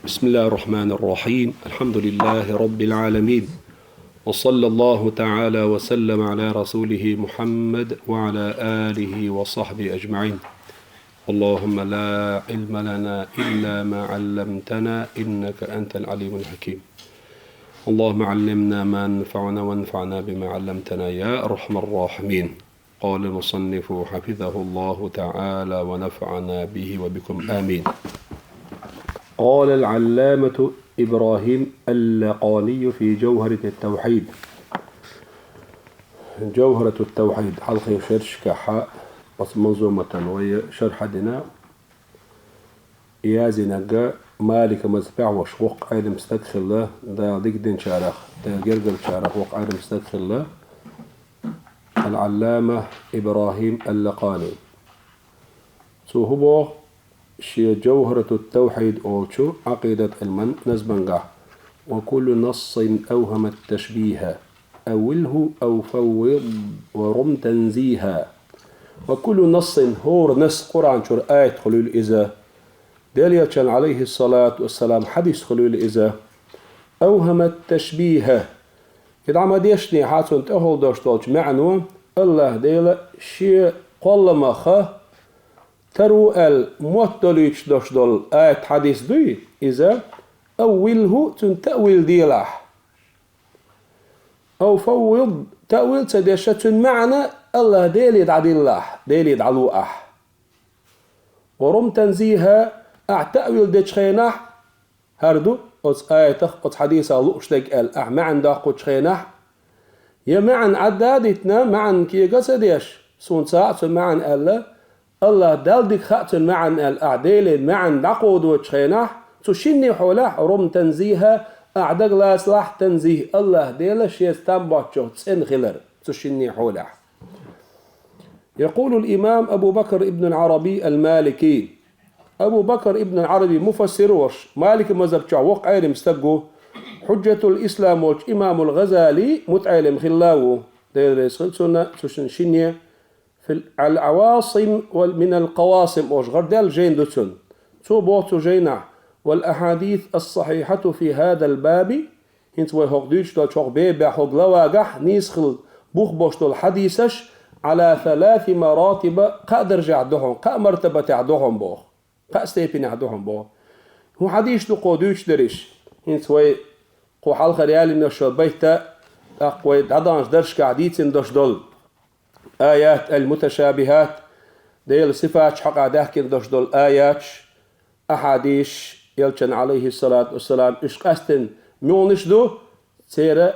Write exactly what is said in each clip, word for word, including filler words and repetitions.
بسم الله الرحمن الرحيم. الحمد لله رب العالمين. وصلى الله تعالى وسلم على رسوله محمد وعلى آله وصحبه أجمعين. اللهم لا علم لنا إلا ما علمتنا إنك أنت العليم الحكيم. اللهم علمنا ما ينفعنا وانفعنا بما علمتنا يا أرحم الراحمين. قال المصنف حفظه الله تعالى ونفعنا به وبكم آمين. قال العلامة إبراهيم اللقاني في جوهرة التوحيد. جوهرة التوحيد، хьалхе шершкахьа, оцу манзуматан вай шархьа дина, яздинарг Малика мазхабехь волуш воккха Ӏелам стаг хилла, Дала дика динчарах, Дала гергарчарах воккха Ӏелам стаг хилла, Ал-Ӏаллама Ибрахим Ал-Лакъани. Цо хӀун боху шен Джавхаратут-Тавхьид олучу Ӏакъидат Ӏилман назмангахь: «Ва куллу нассин авхамат ташбиха, аввилху ав фаввид ва рум танзиха». «Ва куллу нассин», хӀора насс, Къуръан чуьра аят хуьлийла иза, Делан Элчан, алейхиссалату вассалам, хьадис хуьлийла иза, «авхамат ташбиха». И дӀа ма-дешшехь, цунна тӀехула долуш долчу маьӀно, АллахӀ Дела шен кхолламах тар ву аьлла, мотт долуьйтуш долуш долу аят, хьадис дуй иза, «аввилху», цуьнан таъвил делахь. «Ав фаввид», таъвил ца деш, цуьнан маьӀна АллахӀ Деле дӀадиллахь, Деле дӀалуахь. «Ва рум танзиха», ахь таъвил дечу хенахь, хӀара ду оцу аятах, оцу хьадисах лууш дерг аьлла, ахь маьӀна доккхучу хенахь, я маьӀна Ӏадда а дитина, маьӀна кега а ца деш, суна ца хаьа цуьнан маьӀна аьлла, АллахӀ Далла дика хаьа цуьнан маьӀна аьлла, ахь Делан маьӀна дӀакховдочу хенахь, цу шинне хьолехь, «рум танзиха», ахь дагалацалахь танзих, АллахӀ Дела шеца там боцчух цӀена хилар, цу шинне хьолехь. يقول الإمام أبو بكر ابن العربي المالكي. Абу Бакр ибн ал-Ӏараби, муфассир а волуш, Малика мазхаб чохь воккха Ӏелам стаг ву, Хьуджатул-Ислам волчу имамул ГӀазали мутаӀелим хилла а ву, Дела реза хила цунна, цу шинне, фил Ал-Ӏавасим ва минал Къавасим олуш гӀардаьлла жайна ду цуьнан. Цо боху цу жайнахь: «Вал ахьадис ас-сахьихьату фи хӀазал баби», хӀинца вай хӀокху дуьйцуш долчу хӀокху бебехь, хӀокху главагахь нийса хила бух болуш долу хьадисаш, «Ӏала саласи маратиба», кхаа даржехь ду хьуна, кхаа мартабатехь ду хьуна боху, кхаа степенехь ду хьуна боху. ХӀун хьадисаш ду кхо дуьйцуш дерриш? ХӀинца вай кхо хьалхара ялийнарш йолу байтта, тӀаккха вай дӀадаханчу даржашкахь дийцина долуш долу аят, ал-муташабихат, Делан сифаташ хьокъехь даьхкина долуш долу аяташ, ахьадисаш, Элчан, алейхиссалату вассалам, уьш къаьстина муьлханаш ду, церан,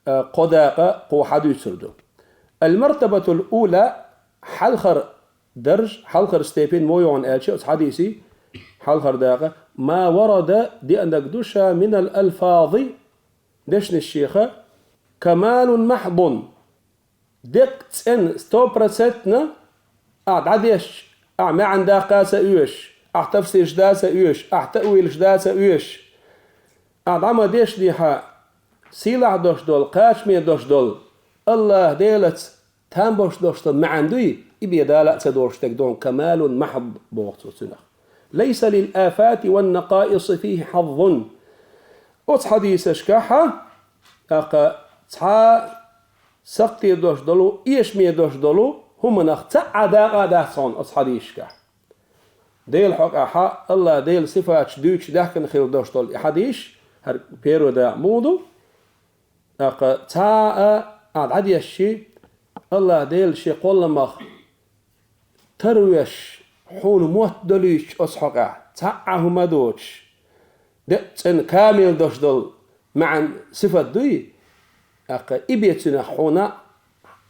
а, кхо дакъа кхо хьадуьйцур ду. Ал-мартабатул ула, хьалхара дарж, хьалхара степень муха ю аьлча, оцу хьадисийн хьалхара дакъа, ма варада, деанарг ду ша, минал алфази, дешнаш шеха, камалун махьдун, деккъа цӀена, стопроцентно, ахь дӀадешча, ахь маьӀна даккха а ца оьшуш, ахь тафсирш да а ца оьшуш, ахь таъвилаш да а ца оьшуш, ахь дӀа ма-дешшехь, сийлахь долуш долу, кхачаме долуш долу, АллахӀ Делаца там болуш долуш долу маьӀна дуй, и бен Дала а ца долуш дерг ду хьуна, камалун махьд боху цо цуьнах. Лайса лил афати ван накъаиси фихи хьаззун. Оцу хьадисашкахь, тӀаккха, цхьа сакхте долуш долу, эшаме долуш долу хӀуманах цхьа а дакъа а дац хьуна оцу хьадисашкахь. Делан хьокъехь, АллахӀ Делан сифаташ дуьйцуш даьхкина хила долуш долу и хьадисаш, хӀара первый дакъа муха ду, тӀаккха цхьа а, а, дӀадешча, АллахӀ Дела шен кхолламах тарвеш, хьуна мотт долуьйтуш оцу хьокъехь, цхьа а хӀума а доцуш, деккъа цӀена камел долуш долу маьӀна, сифат дуй, тӀаккха и бен цуьнах хьуна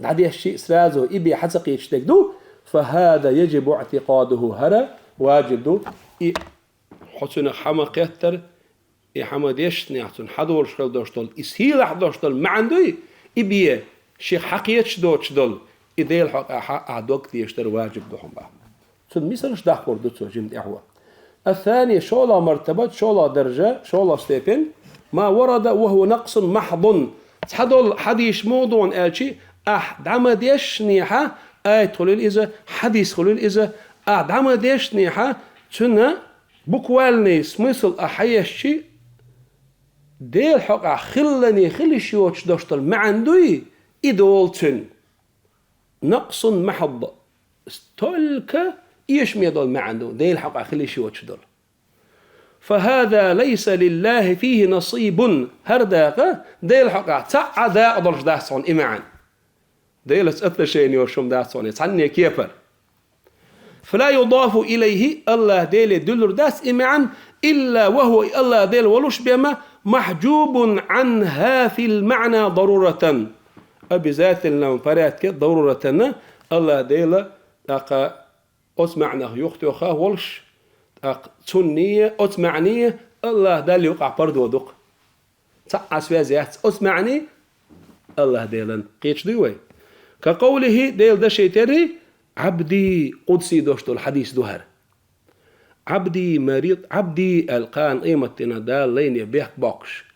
дӀадешча а сразу, и бен хьан ца кхеташ дерг ду, фа хӀаза яжибу иӀтикъадуху, хӀара важиб ду, и хьо цуьнах хьан ма кхеттара, и хьан ма-дешшехь, цунна хьан долуш хила долуш долу, и сийлахь долуш долу маьӀна дуй, и бен шех хьан кхеташ доцуш долу, и Делан хьокъехь ахь дог тешар важиб ду хьуна боху. Цуьнан мисалш даккхур ду цо жимма тӀаьхьо. Ас-сани, шолгӀа мартабат, шолгӀа даржа, шолгӀа степень, ма варада ва хӀува накъсун махьдун. Цхьадолу хьадисаш муха ду хьуна аьлча, ахь дӀа ма-дешшехь, аят хуьлийла иза, хьадис хуьлийла иза, ахь дӀа ма-дешшехь, цуьнан Буквальный смысл а хьаэшчи, Дела хьокъехь хиллане хила йиш йоцуш долуш долу маьӀна дуй, и долу цуьнан. Накъсун махьад. Столько эшаме долу маьӀна ду, Дела хьокъехь хила йиш йоцуш долу. Фа хаза лайса лиллахи фихи насибун. ХӀара дакъа Дела хьокъехь цхьа а дакъа долуш дац хьуна и маьӀна. Делаца отношени йолуш хӀума дац хьуна, цхьанне кепара. Фала юдафу илайхи, Аллах Деле дуьллур дац и маьӀна, илла ва хӀуа, и Аллах Дела волуш бен ма, махьжубун Ӏанха фил маьӀна даруратан. Обязательном порядке, даруратан, Аллах Дела тӀаккха оцу маьӀнах юхатоьхна волуш, тӀаккха цунний, оцу маьӀний Аллах Далла юкъахь пардо ду-кх. Цхьа а связь яц оцу маьӀний Аллах Делан. Кхеташ дуй вай? Ка къовлихи, Делан дашей терри, Ӏабди, къудси дош долу хьадис ду хӀара. Ӏабди марид, Ӏабди аьлла кхана къематдийнахь Дала лайне бехк боккхуш,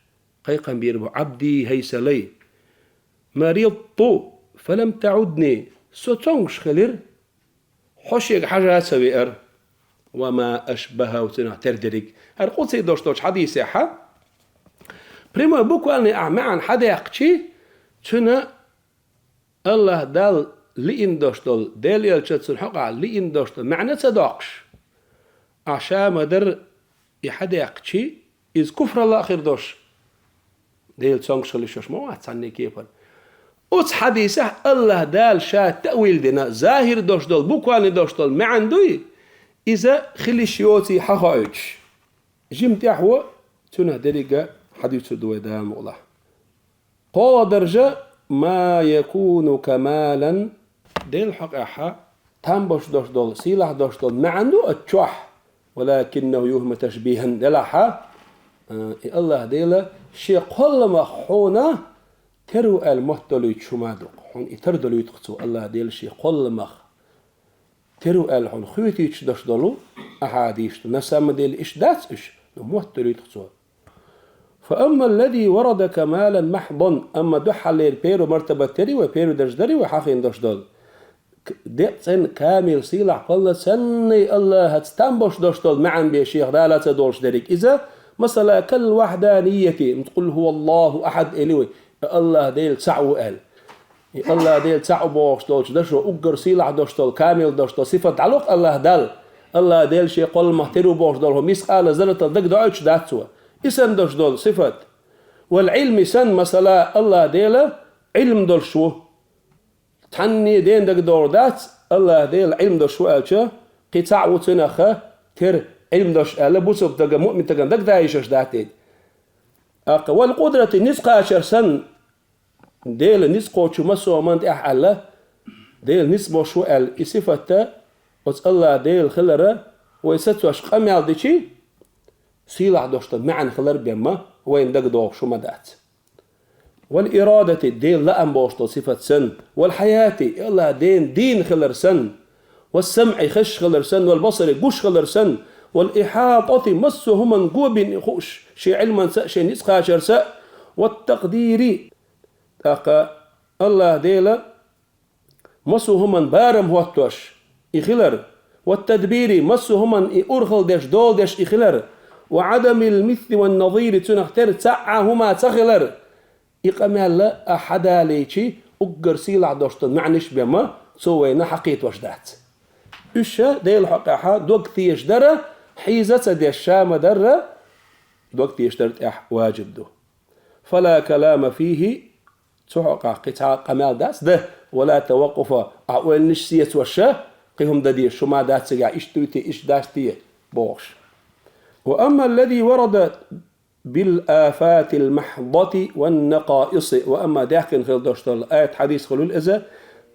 кхайкхам бийр бу, Ӏабди, хӀай сан лай. Маридту, фалам таӀудни, со цомгуш хилира, хьо шега хьажа а ца веара. Ва ма ашбахаху, цунах тера дерриг. ХӀара къудси дош долчу хьадисехь, прямой буквальный ахь маьӀна хьадаьккхичи, цуьнан Аллах Далла лиъна дош долу, Делан элчанца цунна хьокъехь лиъна дош долу маьӀна ца доккхуш, ахь ша ма-дарра и хьадаьккхичи, иза куфралла а хир долуш, Делан цомгуш хила йиш йолуш ма вац цхьанне кепара. Оцу хьадисехь Аллах Дала ша таъвил дина, захир дош долу, буквальный дош долу маьӀна дуй, иза хила йиш йоций хьахоуьйтуш. Жимма тӀаьхьо цунах деррига хьадуьйцур ду вай, Дала мукъалахь. КхоалгӀа даржа, ма якуну камалан, Делан хьокъехь там бош дош долу, сийлахь дош долу маьӀна ду оцу чохь, валакиннаху юхьаму ташбихьан, делахь а, и Аллах Дела шен кхолламах хьуна тера ву аьлла мотт долуьйтуш хӀума ду-кх. Хьуна и тера долуьйту-кх цо, Аллах Дела шен кхолламах тера ву аьлла хьуна хоьтуьйтуш дош долу ахьадис ду. На самом деле иштта дац уьш, но мотт долуьйту-кх цо. Фа амма аллази варада камалан махьдан, амма дуьххьарлера первый мартаба тера вай, первый даржа дара вай хьахийна дош долу. К-, декъа цӀена камил сийлахь палла санна Аллахьаца там бош дош долу маьӀна бен шех Дала ца долуш дерриг иза, масала, кал вахьданийяти, къул хӀува Аллаху ахьад эли вай, Аллах Дела цхьаъ ву аьлла. И Аллах Дела цхьаъ ву бохуш долчу дашо уггар сийлахь дош долу, камил дош долу сифат дӀалокху Аллах Далла. Аллах Дела шен кхолламах тера ву бохуш долу хӀума мискъала зарратал дага доуьйтуш дац цо. И санна дош долу сифат. Вал Ӏилми санна, масала, Аллах Дела Ӏилм долуш ву. Цхьанне дена дага догӀур дац, Аллах Дела Ӏилм долуш ву аьлча, кхин цхьаъ ву цунах тера Ӏилм долуш аьлла, бусалба дага, муъмин дагана дага даийшаш дац иза. ТӀаккха вал къудрати, ницкъ кхачар санна, Дела ницкъ кхочу массо а хӀуманна тӀехь аьлла, Дела ницкъ бош ву аьлла, и сифатта оцу Аллах Дела хилара вай сацош къамел дичи, сийлахь дош долу маьӀна хилар бен ма вайна дага догӀуш хӀума дац. Вал ирадати, Дела лаам бош долу сифат санна, вал хьаяти, Аллах Дела дийна хилар санна, вал самъи, хезаш хилар санна, вал басари, гуш хилар санна, вал ихьатати, массо а хӀуманна го бина хууш, шен Ӏилманца а, шен ницкъ кхачарца а, ват такъдири, тӀаккха Аллах Дела массо а хӀуманна барам хӀоттош и хилар, ват тадбири, массо а хӀуманна и урхалла деш, дола деш и хилар, ва Ӏадамил мисли ван назири, цунах тера цхьа а хӀума ца хилар, и къамел а хьадалийчи, уггар сийлахь дош долу маьӀнаш бен ма цо вайна хьакхетош дац. Уьш Делан хьокъехь дог тешаш дара, хьийза ца деш ша ма-дарра, дог тешаш дара тӀехь важиб ду. Фала калама фихи, цу хьокъехь кхин цхьа а къамел дац, да, вала таваккъуфа, ахь ойланаш сецош а, кхин хӀума дан дезаш хӀума дац цигахь, иштта дуй те, иштта дац те бохуш. Ва амма аллази варада бил афатил махьдати ван накъаиси, ва амма даьхкина хила дош долу аят, хьадис хуьлуьйту иза,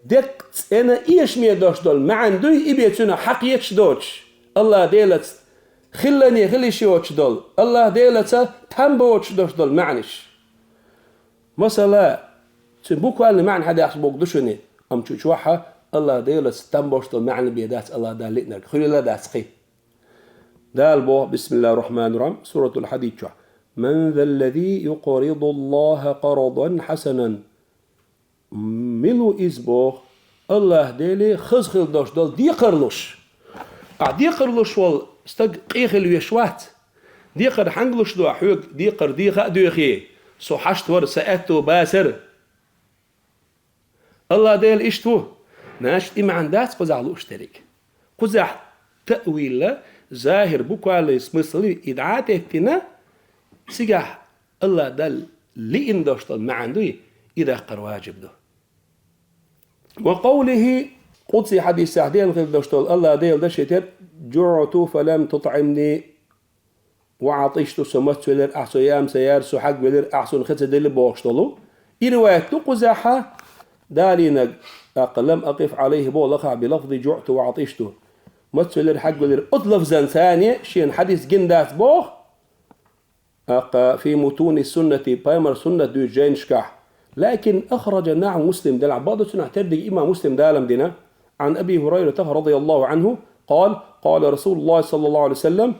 деккъа цӀена эшаме дош долу маьӀна дуй, и бен цуьнан хьакхеташ доцуш, Аллах Делаца хиллане хила йиш йоцуш долу, Аллах Делаца там боцуш дош долу маьӀнаш. Масала, цуьнан буквально маьӀна хьадаьккхича богу ду шуна, амма чу чохь а Аллах Делаца там бош долу маьӀна бен дац Аллах Дала лиънарг, хуьлийла а дац кхин. Дала боху, бисмиллахир рахманир рахим, суратул Хьадид чохь: «Ман заллази юкъриду Аллаха къардан хьасанан?» Мила ву иза боху, Аллах Деле хаза хила дош долу декхарлуш? Ахь декхарлуш волу стаг къе хила веш вац. Декхар хьанга луш ду хьоьга, декхар деха а доьхе, со хьашт вар, са аьтту бацар. АллахӀ-Дела иштта ву. Значит, и маьӀна дац кхузахь лууш дерриг. Кхузахь таъвила, захир, буквальный смысл и дӀа а теттина, цигахь АллахӀ-Далла лиъна долуш долу маьӀна дуй, и даккхар важиб ду. Ва къовлихӀи, къудси хьадисехь деана хир долуш долу АллахӀ-Делан даши тера: «ЖуӀту фа лам тутӀимни». «Ва Ӏатишту, со мацвелира, ахь со яам ца яра, со хьагвелира, ахь суна хи ца делла», бохуш долу. И риваят ду кхузахьа далийнарг, тӀаккха «лам акъиф Ӏалайхи», боху лакхахь, «би лафзи жуӀту ва Ӏатишту». Мацвелира, хьагвелира. Оцу лафзан царна шена хьадис гина дац боху, тӀаккха «фи мутуни суннати», пайхамар суннат дуьйцу жайнашкахь. «Лакин ахража нахьу Муслим», делахь бакъду цунах тера дерг имам Муслим далам дина. Ан Аби Хурайрата радияллаху анху, къала, къала Расулуллах саллаллаху Ӏалайхи ва саллам,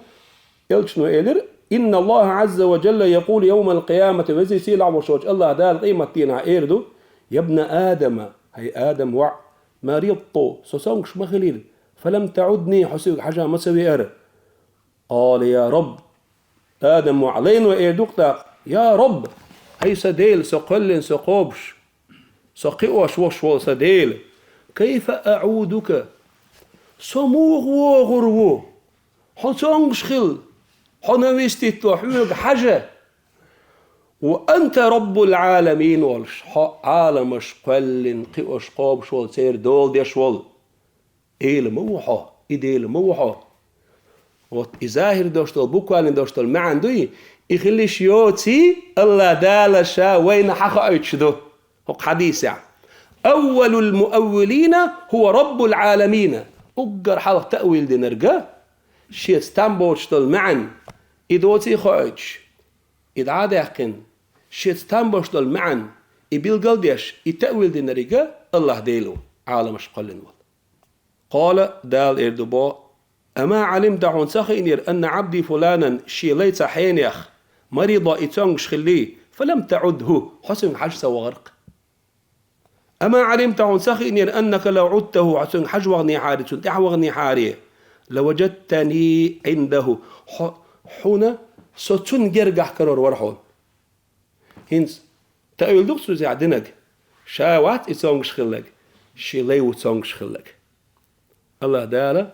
Элчано элира: «Инна Аллаха Ӏазза ва жалла якъулу явмал къиямати», везий сийлахь волуш волчу АллахӀ Дала къемат дийнахь эр ду: «Ябна Адама», хӀай Адам воӀ, «маридту, со цомгуш ма хилира, фа лам таӀудни, хьо соьга хьажа ма ца веара». Къала: «Я Рабб». Адам воӀ лайно эр ду-кх тӀаккха: «Я Рабб, хӀай сан Дела, со кхоьллина, со кхобуш, со кхиош волуш волу сан Дела, кайфа аӀудука? Со муха вогӀур ву? Хьо цомгуш хила, хьо навестить во, хьоьга хьажа. Ва анта Раббул Ӏаламин волуш, хьо Ӏаламаш кхоьллина, кхиош, кхобуш волу, церан дола деш волу». Эла ма ву хьо, и Дела ма ву хьо. Вот и захир долуш долу, буквально долуш долу маьӀна дуй, и хила йиш йоций, АллахӀ Дала Ша вайна хьахоуьйтуш ду хӀокху хьадисехь: «Аввалул муаввилина хӀува Раббул Ӏаламина». Уггар хьалха таъвил динарг, шеца там боцуш долу маьӀна, и доций хоуьйтуш, и дӀа а даьккхина, шеца там боцуш долу маьӀна, и билгал а деш, и таъвил динарг АллахӀ Дела ву, Ӏаламаш кхоьллина волу. Къала, Дала эр ду боху: «Ама Ӏалимта, хьуна ца хиънера, анна Ӏабди фуланан, шен лай цхьа хьенех, марида, и цомгуш хиллий, фа лам таӀудхӀу, хьо цуьнга хьажа ца вахара-кх? Ама Ӏалимта, хьуна ца хиънера, аннака лав Ӏудтаху, хьо цуьнга хьажа ваханехьара, цунна тӀаьхьа ваханехьара, лаважадтани Ӏиндаху, хьо, хьуна со цунна гергахь карор вара хьуна». ХӀинца таъвил ду-кх цу тӀехь динарг? Ша вац и цомгуш хилларг, шен лай ву цомгуш хилларг. АллахӀ Дала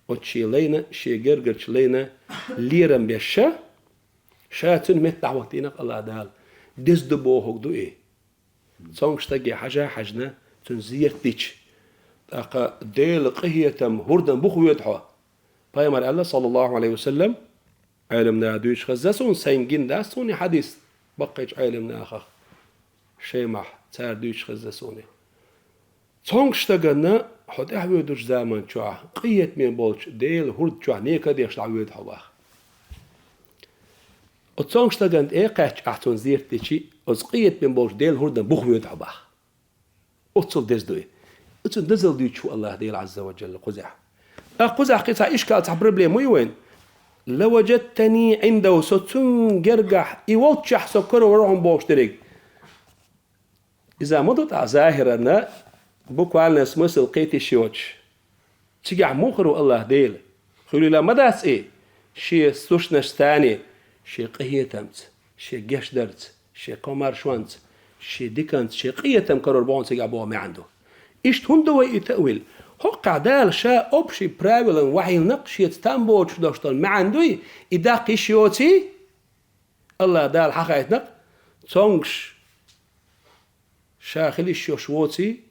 оцу шен лайна, шен гергарчу лайна лерам беш, ша, ша цуьнан метта дӀахӀоттийна-кх АллахӀ Дала. Деза ду бохург ду и. Цомгуш стаге хьажа а хьаьжна, цуьнан зерат дича, тӀаккха Делан къинхетам, хӀордан бух воьду хьо. Пайхамар аьлла, саллаллаху Ӏалайхи ва саллам, Ӏеламнаха дуьйцуш хезна суна, сайна гина дац суна и хьадис, баккхийчу Ӏеламнахах, шайн махь цара дуьйцуш хезна суна. Цомгуш стаганна хьо тӀаьхьавоьдучу заман чохь, къинхетаме болчу Делан хӀорда чохь нека а деш дӀавоьду хьо, боху. Оцу цомгуш стагана тӀе а кхаьчча, ахь цунна зерат дича, оцу къинхетаме болчу Делан хӀордан бух воьду хьо, боху. Оццул деза ду и. Оцу дезал дуьйцуш ву АллахӀ Дела Ӏазза ва Жалла кхузахь. Ткъа кхузахь кхин цхьа ишкал, цхьа проблема ю вайн. «Лаважадтани Ӏиндаху», со цуьнан гергахь, и волччохь со карор вара хьуна бохуш дерриг. Иза ма ду тӀаккха захирана, буквально смысл кхетийша йоцуш. Цигахь муха хир ву АллахӀ Дела? Хуьлийла ма дац и, шен сущностьца, шен къинхетамца, шен гечдарца, шен комаьршонца, шен диканца, шен къинхетам карор бу хьуна цигахь боху маьӀна ду. Иштта хӀунда ду вай и таъвил? ХӀокхахь Дала Ша общий правилан вахьийна-кх шеца там боцуш долуш долу маьӀна дуй, и даккха йиш йоций? АллахӀ Дала хьахайтина-кх, цомгуш Ша хила йиш йолуш воций,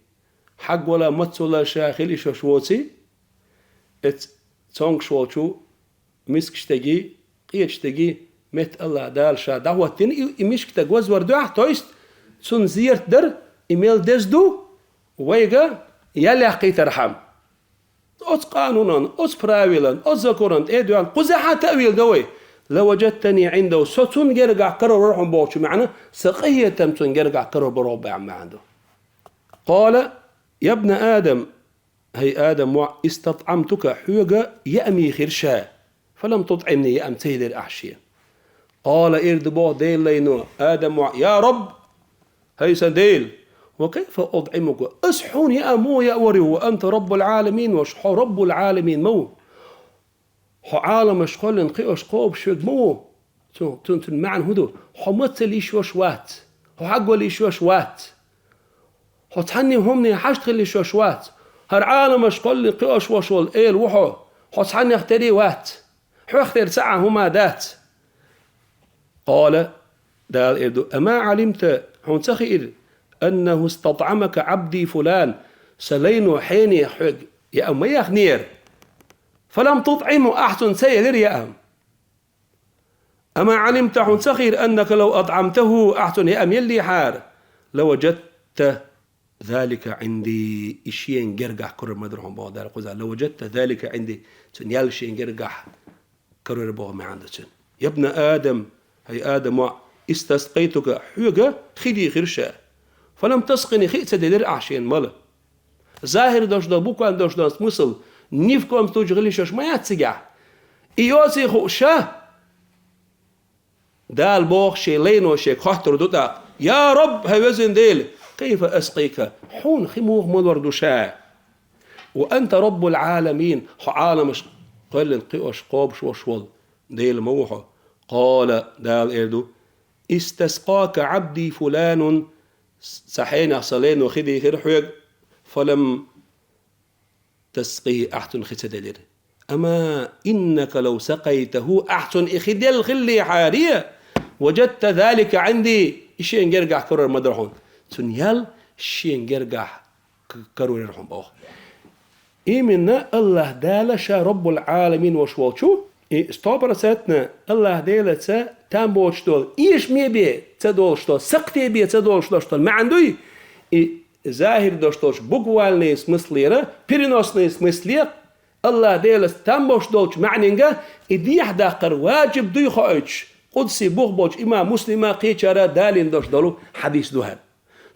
хьагвала, мацвала Ша хила йиш йолуш воций, эц-, цомгуш волчу мискачу стегий, къечу стегий метта АллахӀ Дала Ша дӀахӀоттийна, и, и мискачу стаг вазвар дуьхьа, то есть цунна зерат дар, и мел деза ду, вайга ял яккхийтархьама. Оцу къанунан, оцу правилан, оцу законан тӀе а доьгӀна, кхузахь а таъвил до вай. «Лаважадтани Ӏиндаху», со цунна гергахь карор вара хьуна бохучу маьӀна, сан къинхетам цунна гергахь карор бара хьуна боху маьӀна ду. Къала: «Ябна Адам, хӀай Адам воӀ, истатӀӀамтука, хьоьга яа мийхира ша, фа лам тутӀӀимни, яа ца йилира ахь шена». Къала, эр ду боху Делан лайно: «Адам воӀ, я Рабб, хӀай сан Дела, ва кайфа утӀӀимука, ас хьуна яа муха яа вара, ва анта Раббул Ӏаламин, ва хьо Раббул Ӏаламин ма ву? Хьо Ӏаламаш кхоьллина кхиош кхобуш верг ма ву. Цу-, цун, цун маьӀна хӀун ду? Хьо мацалла йиш йолуш вац. Хьо хьагвала йиш йолуш вац. Хьо цхьанне хӀумане хьашт хила йиш йолуш вац. ХӀара Ӏаламаш кхоьллина кхиош волуш волу Эла ву хьо. Хьо цхьаннех тера вац. Хьох тера ца Ӏа хӀума дац. Къала, Дала эр ду: «Ама Ӏалимта, хьуна ца хиира, аннаху истатӀӀамака Ӏабди фулан, сан лайно хьенех хьоьга яа ма яхнера? Фалам тутӀӀимху, ахь цунна ца елира яа. Ама Ӏалимта, хьуна ца хиира, аннака лав атӀӀамтаху, ахь цунна яа еллехьара, лаважадта залика Ӏинди, и шен гергахь карор ма дара хьуна», боху Дала кхузахь. «Лаважадта залика Ӏинди, цуьнан ял шен гергахь карор боху маьӀна ду цуьнан. Ябна Адам, хӀай Адамо, истаскъайтука, хьоьга хи дийхира ша. Фалам таскъини, хи а ца делира ахь шена мала». Захир долуш долу, буквально долуш долу смысл, ни в коем случае хила йиш йолуш ма яц цигахь. И йоций хууш ша, Дала боху шен лайно шега хоттур ду тӀаккха: «Я Раб, хӀай везан Дела, кайфа аскъика, хьуна хи муха ма лор ду ша? Ва анта Раббул Ӏаламин, хьо Ӏаламаш кхоьллина кхиош кхобуш волуш волу Дела ма ву хьо?» Къала, Дала эр ду: «Истаскъака Ӏабди фуланун, сан хьенех сан лайно хи дийхира хьоьга, фалам таскъихи, ахь цунна хи ца делира. Ама иннака лав сакъайтаху, ахь цунна и хи делла хиллехьара, важадта залика Ӏинди, и шен гергахь карор ма дара хьуна. Цуьнан ял шен гергахь к-, карор яра хьуна боху». Именно АллахӀ Дала ша Раббул Ӏаламин волуш волчу, и сто процентов АллахӀ Делаца там боцуш долу, эшаме бен ца долуш долу, сакхте бен ца долуш долуш долу маьӀна дуй, и захир долуш долчу буквальный смыслера, переносный смысле, АллахӀ Делаца там боцуш долчу маьӀнинга и дехьадаккхар ваджиб дуй хоуьйтуш, къудси бух болчу имам Муслима, кхечара далийна долуш долу хьадис ду хӀара.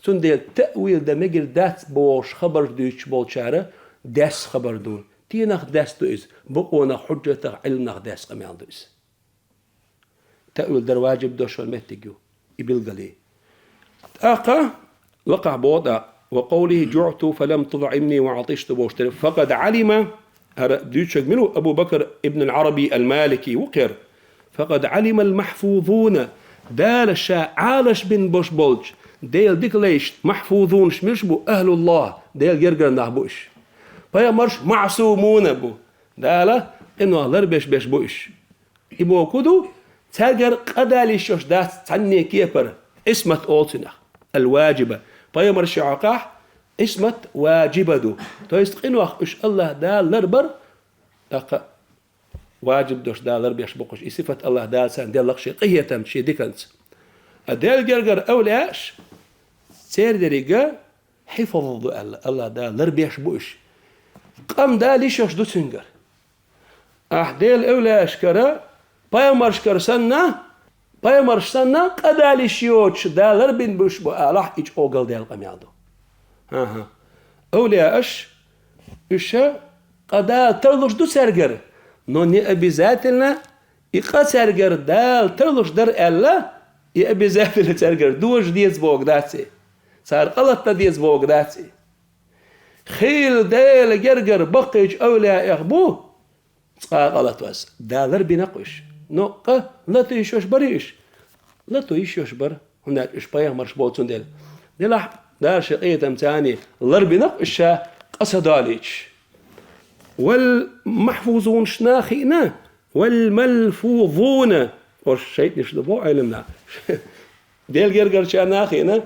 Цундела таъвил дан мегар дац бохуш хабарш дуьйцуш болчара даьсса хабар ду. Тенах даьсса ду иза, бакъонах, хьуджатах, Ӏилманах даьсса къамел ду иза. Таъвил дар ваджиб долуш йолу меттиг ю и билгали. ТӀаккха лакхахь боху тӀаккха: «Ва къовлихи жуъту фалам тутӀӀимни ва атӀишту», бохуш дерг. Факъад Ӏалима, хӀара дуьйцург мила ву, Абу Бакр ибн ал-Ӏараби ал-Малики ву кхера. Факъад Ӏалима ал-махьфузуна, Дала ша Ӏалаш бина бош болчу, Дела дика лайшна, махьфузунаш милаш бу, ахӀлуллахӀ, Делан гергара нах бу уьш. Пайхамарш маъсумуна бу, Дала къинойх ларбеш беш бу уьш. И боху ду, цаьргара къа дала йиш йолуш дац цхьанне кепара, Ӏисмат олу цунах, ал-ваджиба. Пайхамаршна хьокъехь Ӏисмат ваджиба ду. То есть къинойх уьш АллахӀ Дала ларбар, тӀаккха ваджиб долуш Дала ларбеш бу-кх уьш. И сифат АллахӀ Дала царна делла-кх шен къинхетамца, шен диканца. А Делан гергара авлияаш, церан деррига хьифз ду аьлла, АллахӀ Дала ларбеш бу уьш. Къа дала йиш йолуш ду цуьнгара. Ахь Делан эвлаяшкара, пайхамаршкара санна, пайхамарш санна, къа дала йиш йоцуш Дала ларбина буьш бу алахь, и чӀогал Делан къамел ду. ХӀан-хӀа. Эвлаяаш, уьш къа дала тарлуш ду цаьргара, но не обязательно и къа цаьргара Дала тарлуш дара аьлла, и обязательно цаьргара дожа деза бохург дац и. Цара къа латта деза бохург дац и. Хийла Делан гергара баккхийчу эвлаяэх бу цкъа а къа латош. Дала ларбина-кх уьш. Но къа лато йиш йолуш барий уьш? Лато йиш йолуш бара, хӀунда аьлча уьш пайхамарш бу цундела. Делахь Дала шен къинхетамца ларбина-кх уьш ша къа ца далийтуш. Вал махьфузунашна хиъна, вал малфузуна, ош шайтӀанаш ду боху Ӏеламнаха. Делан гергарчарна а хиъна,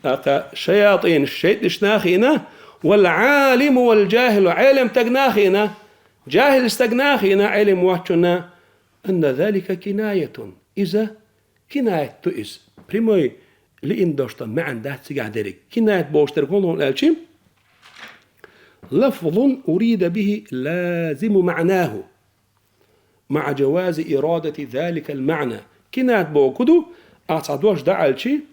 тӀаккха шаятӀинаш, шайтӀанашна а хиъна, вал Ӏалиму вал жахилу, Ӏелам стагана а хиъна, жахил стагана а хиъна, Ӏелам воцчунна, анна залика кинаятун. Иза кинаят ду иза. Прямой лиъна долуш долу маьӀна дац цигахь дерриг. Кинаят бохуш дерг хӀун ду аьлча, лафзун урида бихи лазиму маънаху. Маъа жавази ирадати заликал маъна. Кинаят боху ду, ахь цхьа дош дӀааьлчи,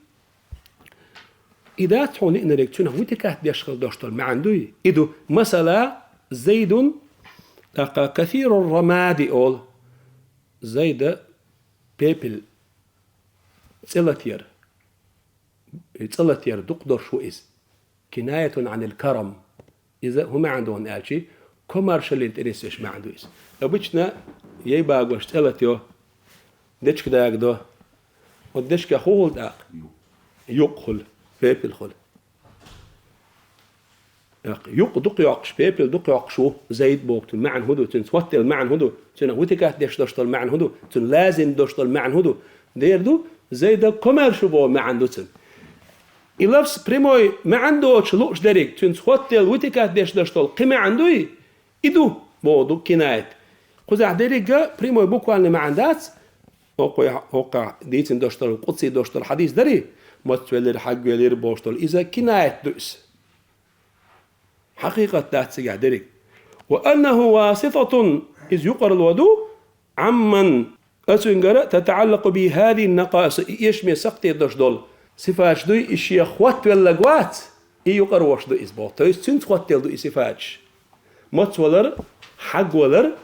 и дац хьуна лиънарг, цуьнах витикат деш хила дош долу маьӀна дуй? И ду, масала, Зайдун, тӀаккха касиру рамади олу. Зайда пепел, цӀе латъяр. И цӀе латъяр дукха долуш ву иза. Кинаятун Ӏанил карам. Иза хӀун маьӀна ду аьлчи, комаршаллина тӀе нисвеш маьӀна ду иза. Обычно яй багош цӀе латайо, дечка дагадо. Оцу дечкех хӀун хуьлу тӀаккха? Юкъ хуьлу, пепел хуьлу. ТӀаккха юкъ дукха йоккхуш, пепел дукха йоккхуш ву Зайд бохучун маьӀна хӀун ду? Цуьнца хӀоттаделла маьӀна хӀун ду? Цуьнан витикат деш долуш долу маьӀна хӀун ду? Цуьнан лазим долуш долу маьӀна хӀун ду? Дера ду, Зайда комаьрша ву боху маьӀна ду цуьнан. И лафз прямой маьӀна доцуш лууш дерг, цуьнца хӀоттаделла витикат деш долуш долу кхин маьӀна дуй? И ду, боху ду кинаят. Кхузахь дерриг а прямой буквальный маьӀна дац, хӀокху, хӀокхахь дийцина долуш долу, къудсий долуш долу хьадис дарий, мацвелира, хьагвелира бохуш долу, иза кинаят ду иза. Хьакъикъат дац цигахь дерриг. Ва аннаху васитатун, иза юкъарло ду, Ӏамман, оцуьнгара, татаӀаллакъу бихи хӀазихи накъаис, и эшаме сакхте долуш долу сифаташ дуй, и шех хӀоттавелларг вац, и юкъарвеш ду иза боху. То есть цуьнца хӀоттаделла ду и сифаташ. Мацвалар, хьагвалар,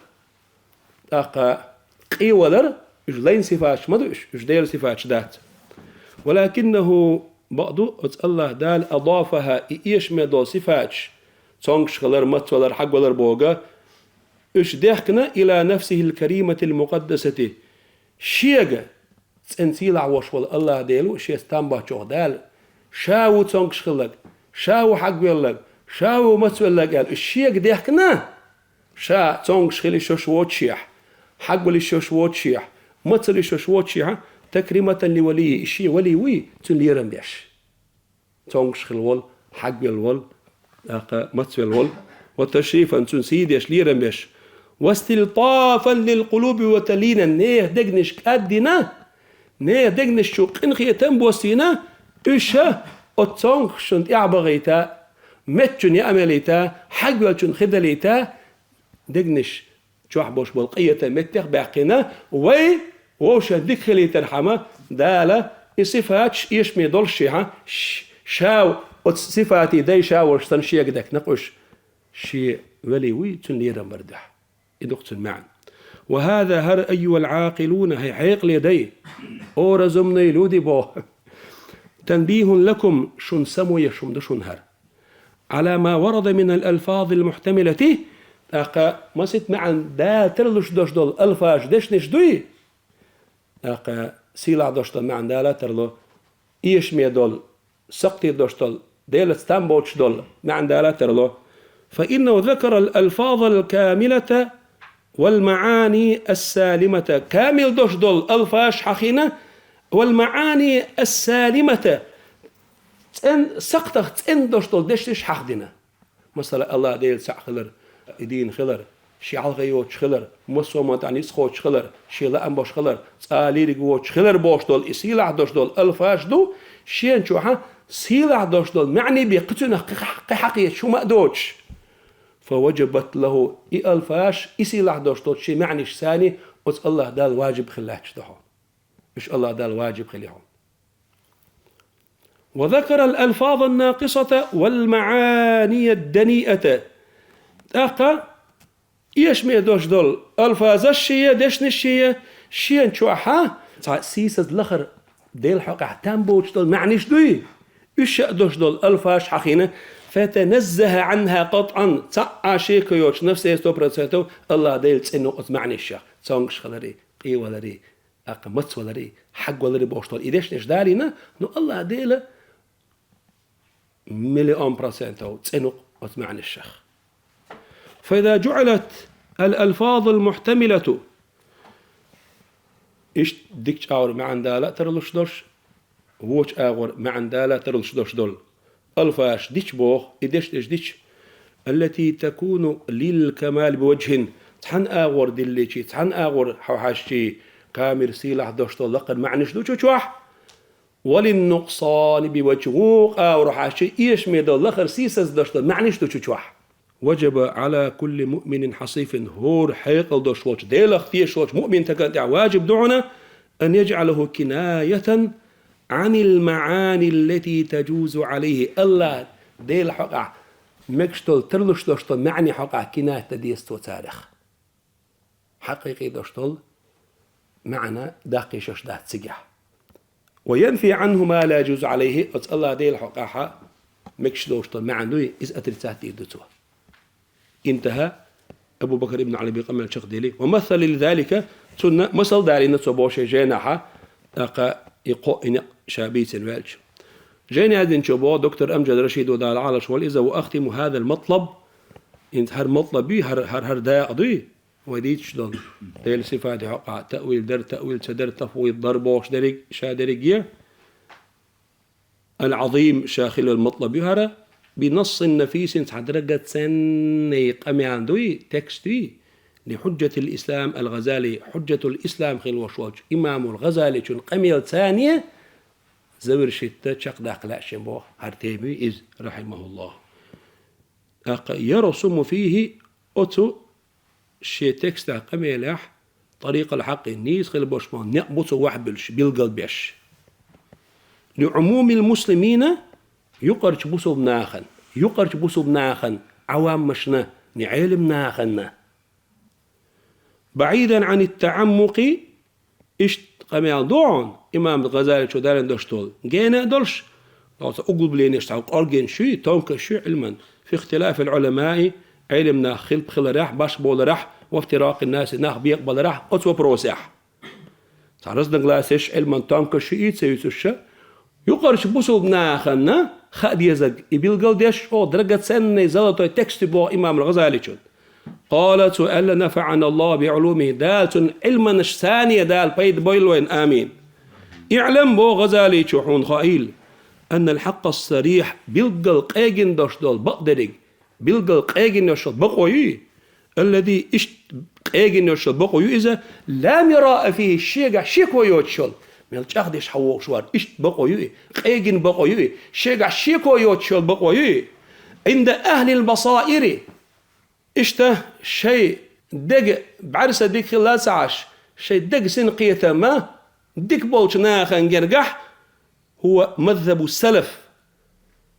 тӀаккха къевалар, уьш лайн сифаташ ма ду уьш, уьш Делан сифаташ дац. Валакиннаху, бакъду, оцу АллахӀ Дала, адафаха, и эшаме долу сифаташ, цомгуш хилар, мацвалар, хьагвалар боху, уьш дехкина ила нафсихил кариматил мукъаддасати, шега, цӀена сийлахь волуш волу АллахӀ Дела ву, шеца там боцчохь Дала, ша ву цомгуш хилларг, ша ву хьагвелларг, ша ву мацвелларг аьлла, уьш шега дехкина, ша цомгуш хила йиш йолуш воцушехь, хьагвала йиш йолуш воцушехь, мацвала йиш йолуш воцушехь, такриматан ли валийхи, и шен вали вуй, цуьнан лерам беш. Цомгуш хилла волу, хьагвелла волу, тӀаккха мацвелла волу, ва ташрифан, цуьнан сий деш, лерам беш, ва стилтафан лил къулуби ва талийнан, нехан дегнаш кӀаддина, нехан дегнаш чу къинхетам а боссийна, уьш а оцу цомгушчунна тӀаьхьа бахийта, меттачунна яа мелийта, хьагвеллачунна хи далийта, дегнаш чохь болуш болу къинхетам меттех а баьккхина, вай вовшашна дика хилийтархьама, Дала и сифаташ эшаме долуш шехьа, ш-, ша оцу сифатийн дай ша волуш санна шега дехкина кхуьш, шен вали вуй, цуьнан лерам бар дуьхьа. И ду-кх цуьнан маьӀна. Ва хӀаза хӀара, айюхал Ӏакъилуна, хӀай хьекъале дай, о разумный люди боху, танбихун лакум, шуна само еш хӀума ду шуна хӀара. Ӏала ма варада минал алфазил мухьтамилати, тӀаккха масийтта маьӀна Дала тарлуш долуш долу алфазаш, дешнаш дуй? ТӀаккха сийлахь долуш долу маьӀна Дала тарло, эшаме долу, сакхте долуш долу, Делаца там боцуш долу маьӀна Дала тарло. Фа иннаху закарал алфазал камилата вал маӀани ас-салимата. Камил долуш долу алфазаш хьахийна, вал маӀани ас-салимата. ЦӀен-, сакхтах цӀена долуш долу дешнаш хьахдина. Масала, АллахӀ Дела цхьаъ хилар, и дийна хилар, шен хьалха йоцуш хилар, массо а хӀуманна тӀехь ницкъ кхочуш хилар, шен лаам беш хилар, цкъа а лийриг воцуш хилар бохуш долу и сийлахь долуш долу алфазаш ду, шена чохь а сийлахь долуш долу маьӀна бен кхин цуьнах кхин хьа-, кхин хьакхеташ хӀума а доцуш. Фа важабат лаху, и алфазаш, и сийлахь долуш долу шен маьӀнаш санна оцу АллахӀ Дала важиб хила лаьтташ ду хьуна. Уьш АллахӀ Дала важиб хили хьуна. Ва закарал алфазан накъисата вал маӀанияд даниата. ТӀаккха эшаме долуш долу алфазаш шен, дешнаш шен, шена чохь а цхьа сийсаза лахара, Делан хьокъехь там боцуш долу маьӀнаш дуй? Уьш а долуш долу алфазаш хьахийна, фатаназзаха Ӏанха къатӀан, цхьа а шеко йоцуш, нафсехь сто процентов АллахӀ Дела цӀена ву оцу маьӀнашех, цомгуш хиларе, къеваларе, тӀаккха мацваларе, хьагваларе бохуш долу и дешнаш далийна, ну, АллахӀ Дела миллион процентов цӀена ву оцу маьӀнашех. Фа иза жуӀилат ал алфазул мухьтамилату, иштта дикачу агӀор маьӀна Дала а тарлуш долуш, вочу агӀор маьӀна Дала а тарлуш долуш долу алфазаш дича боху, и дешнаш дича, аллати такуну лил камали би важхин, цхьана агӀор дилличи, цхьана агӀор хьо хьаьжчи, камил сийлахь долуш долу лакхара маьӀнаш ду цу чохь, ва лин нукъсани би важхин, вукху агӀор хьаьжчи, эшаме долу лахара сийсаза долуш долу маьӀнаш ду цу чохь. Важаба Ӏала кулли муъминин хьасифин, хӀора хьекъал долуш волчу, Делах тешаш волчу муъмин стагана тӀехь важиб ду хьуна, ан яжӀалаху кинаятан Ӏанил маӀани аллати тажузу Ӏалайхи, АллахӀ Делан хьокъехь мегаш долу, тарлуш долуш долу маьӀне хьокъехь кинаят дан деза цо царах. Хьакъикъий долуш долу маьӀна даккха йиш йолуш дац цигахь. Ва янфи Ӏанху ма ла яжузу Ӏалайхи, оцу АллахӀ Делан хьокъехь мегаш долуш долу маьӀна дуй, иза отрицать дийр ду цо. Интаха. Абу Бакр ибн Ӏарабий къамел чекхдели. ومثل لذلك, цунна масал далийна цо боху шен жайнахьа, тӀаккха и кхоъ и некъ ша бийцина ваьлча. Жайна яздинчо боху доктор Амжад Рашидо, Дала Ӏалаш волу иза: وأختم هذا المطلب, хӀинца хӀара матлаб ю, хӀара, хӀара, хӀара дакъа дуй, вай дийцаш долу. Делан сифатийн хьокъехь таъвил дар, таъвил ца дар, тафвид дар бохуш дерриг, ша дерриге. العظيم, ша хилла матлаб ю хӀара, بنص نفيس, цхьа драгоценный къамел дуй, текст юй, لحجة الإسلام الغزالي, Хьуджатул-Ислам хилла волуш волчу имамул ГӀазаличун къамелца завершить, чекхдаккха лаьа шен боху хӀара тема иза, رحمه الله. ТӀаккха يرسم فيه, оцу шен текстехь, къамелехь, طريق الحق, нийса хила болуш болу некъ бу цо вахьбуьллуш, билгалбеш. لعموم المسلمين, юкъарчу бусулба нахана, юкъарчу бусулба нахана, Ӏавамашна, ни Ӏелам нахана. بعيدا عن التعمق, иштта къамел ду хьуна, имам ГӀазаличо далийна долуш долу, гена а долуш, оцу углубленеш, цхьа къоргенаш ю, тонкосташ ю Ӏилман, في اختلاف العلماء, Ӏелам нах хилпа хиларехь, башха боларехь, وافتراق الناس, нах бекъабаларехь оцу вопросехь. Цхьа разногласеш, Ӏилман тонкосташ ю, и ца юьсуш, юкъарчу бусулба нахана хаа дезарг и билгалдеш, оха драгоценный золотой текст ю боху имам ГӀазаличун. قال, цо аьлла: نفعنا الله بعلومه, Дала цуьнан Ӏилманашца Дала пайда бойла вайна, амин. اعلم, боху ГӀазаличо, хьуна хаийла, أن الحق الصريح, билггал къегина долуш долу бакъдерг, билггал къегина йолуш йолу бакъо ю и, الذي, иштта къегина йолуш йолу бакъо ю иза, لا مراء فيه, шегахь шеко йоцуш йолу, мел чӀагӀдеш хьан вогӀуш вара, иштта бакъо ю и, къегина бакъо ю и, шегахь шеко йоцуш йолу бакъо ю и, عند أهل البصائر, иштта шайн дега бӀаьрса дика хилла ца Ӏаш, шайн дега синкхетама дика болчу нахана гергахь, هو مذهب السلف,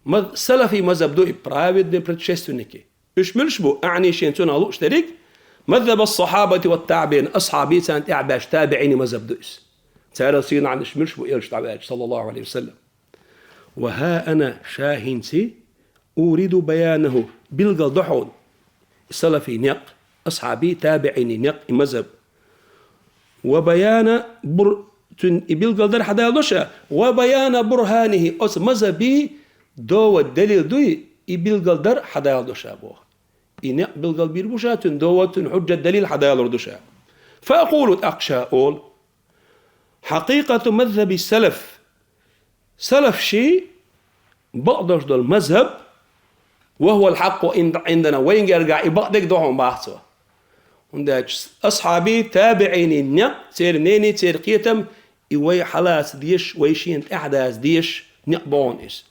маз-, салафий мазхаб ду и, праведные предшественники. Уьш муьлш бу, аьӀни шен цунах лууш дерриг, مذهب الصحابة والتابعين, асхьабий, царна тӀаьхьа баьчу табиӀиний мазхаб ду иза. Царал сийнахь уьш муьлш бу, элча дӀаваьлча, صلى الله عليه وسلم. وها أنا, ша хӀинца, أورد بيانه, билгал до хьуна, салафий некъ, асхьабий, табиӀиний некъ, и мазхаб. وبيان بر-, цуьнан и билгалдар хьадалдо ша, وبيان برهانه, оцу мазхабий довод, далил дуй, и билгалдар хьадалдо ша боху. И некъ билгалбийр бу ша, цуьнан довод, цуьнан хьуджат, далил хьадалур ду ша. فأقول, тӀаккха ша олу: حقيقة مذهب السلف, салафийн бакъдолуш долу мазхаб, وهو الحق عند-, عندنا, вайн гергахь и бакъдерг ду хьуна, боху цо. ХӀунда аьлча асхьабий, табиӀиний некъ, церан мнение, церан кхетам, и вай хьалаца дезаш, вай шена тӀаьхьадаза дезаш некъ бу хьуна иза.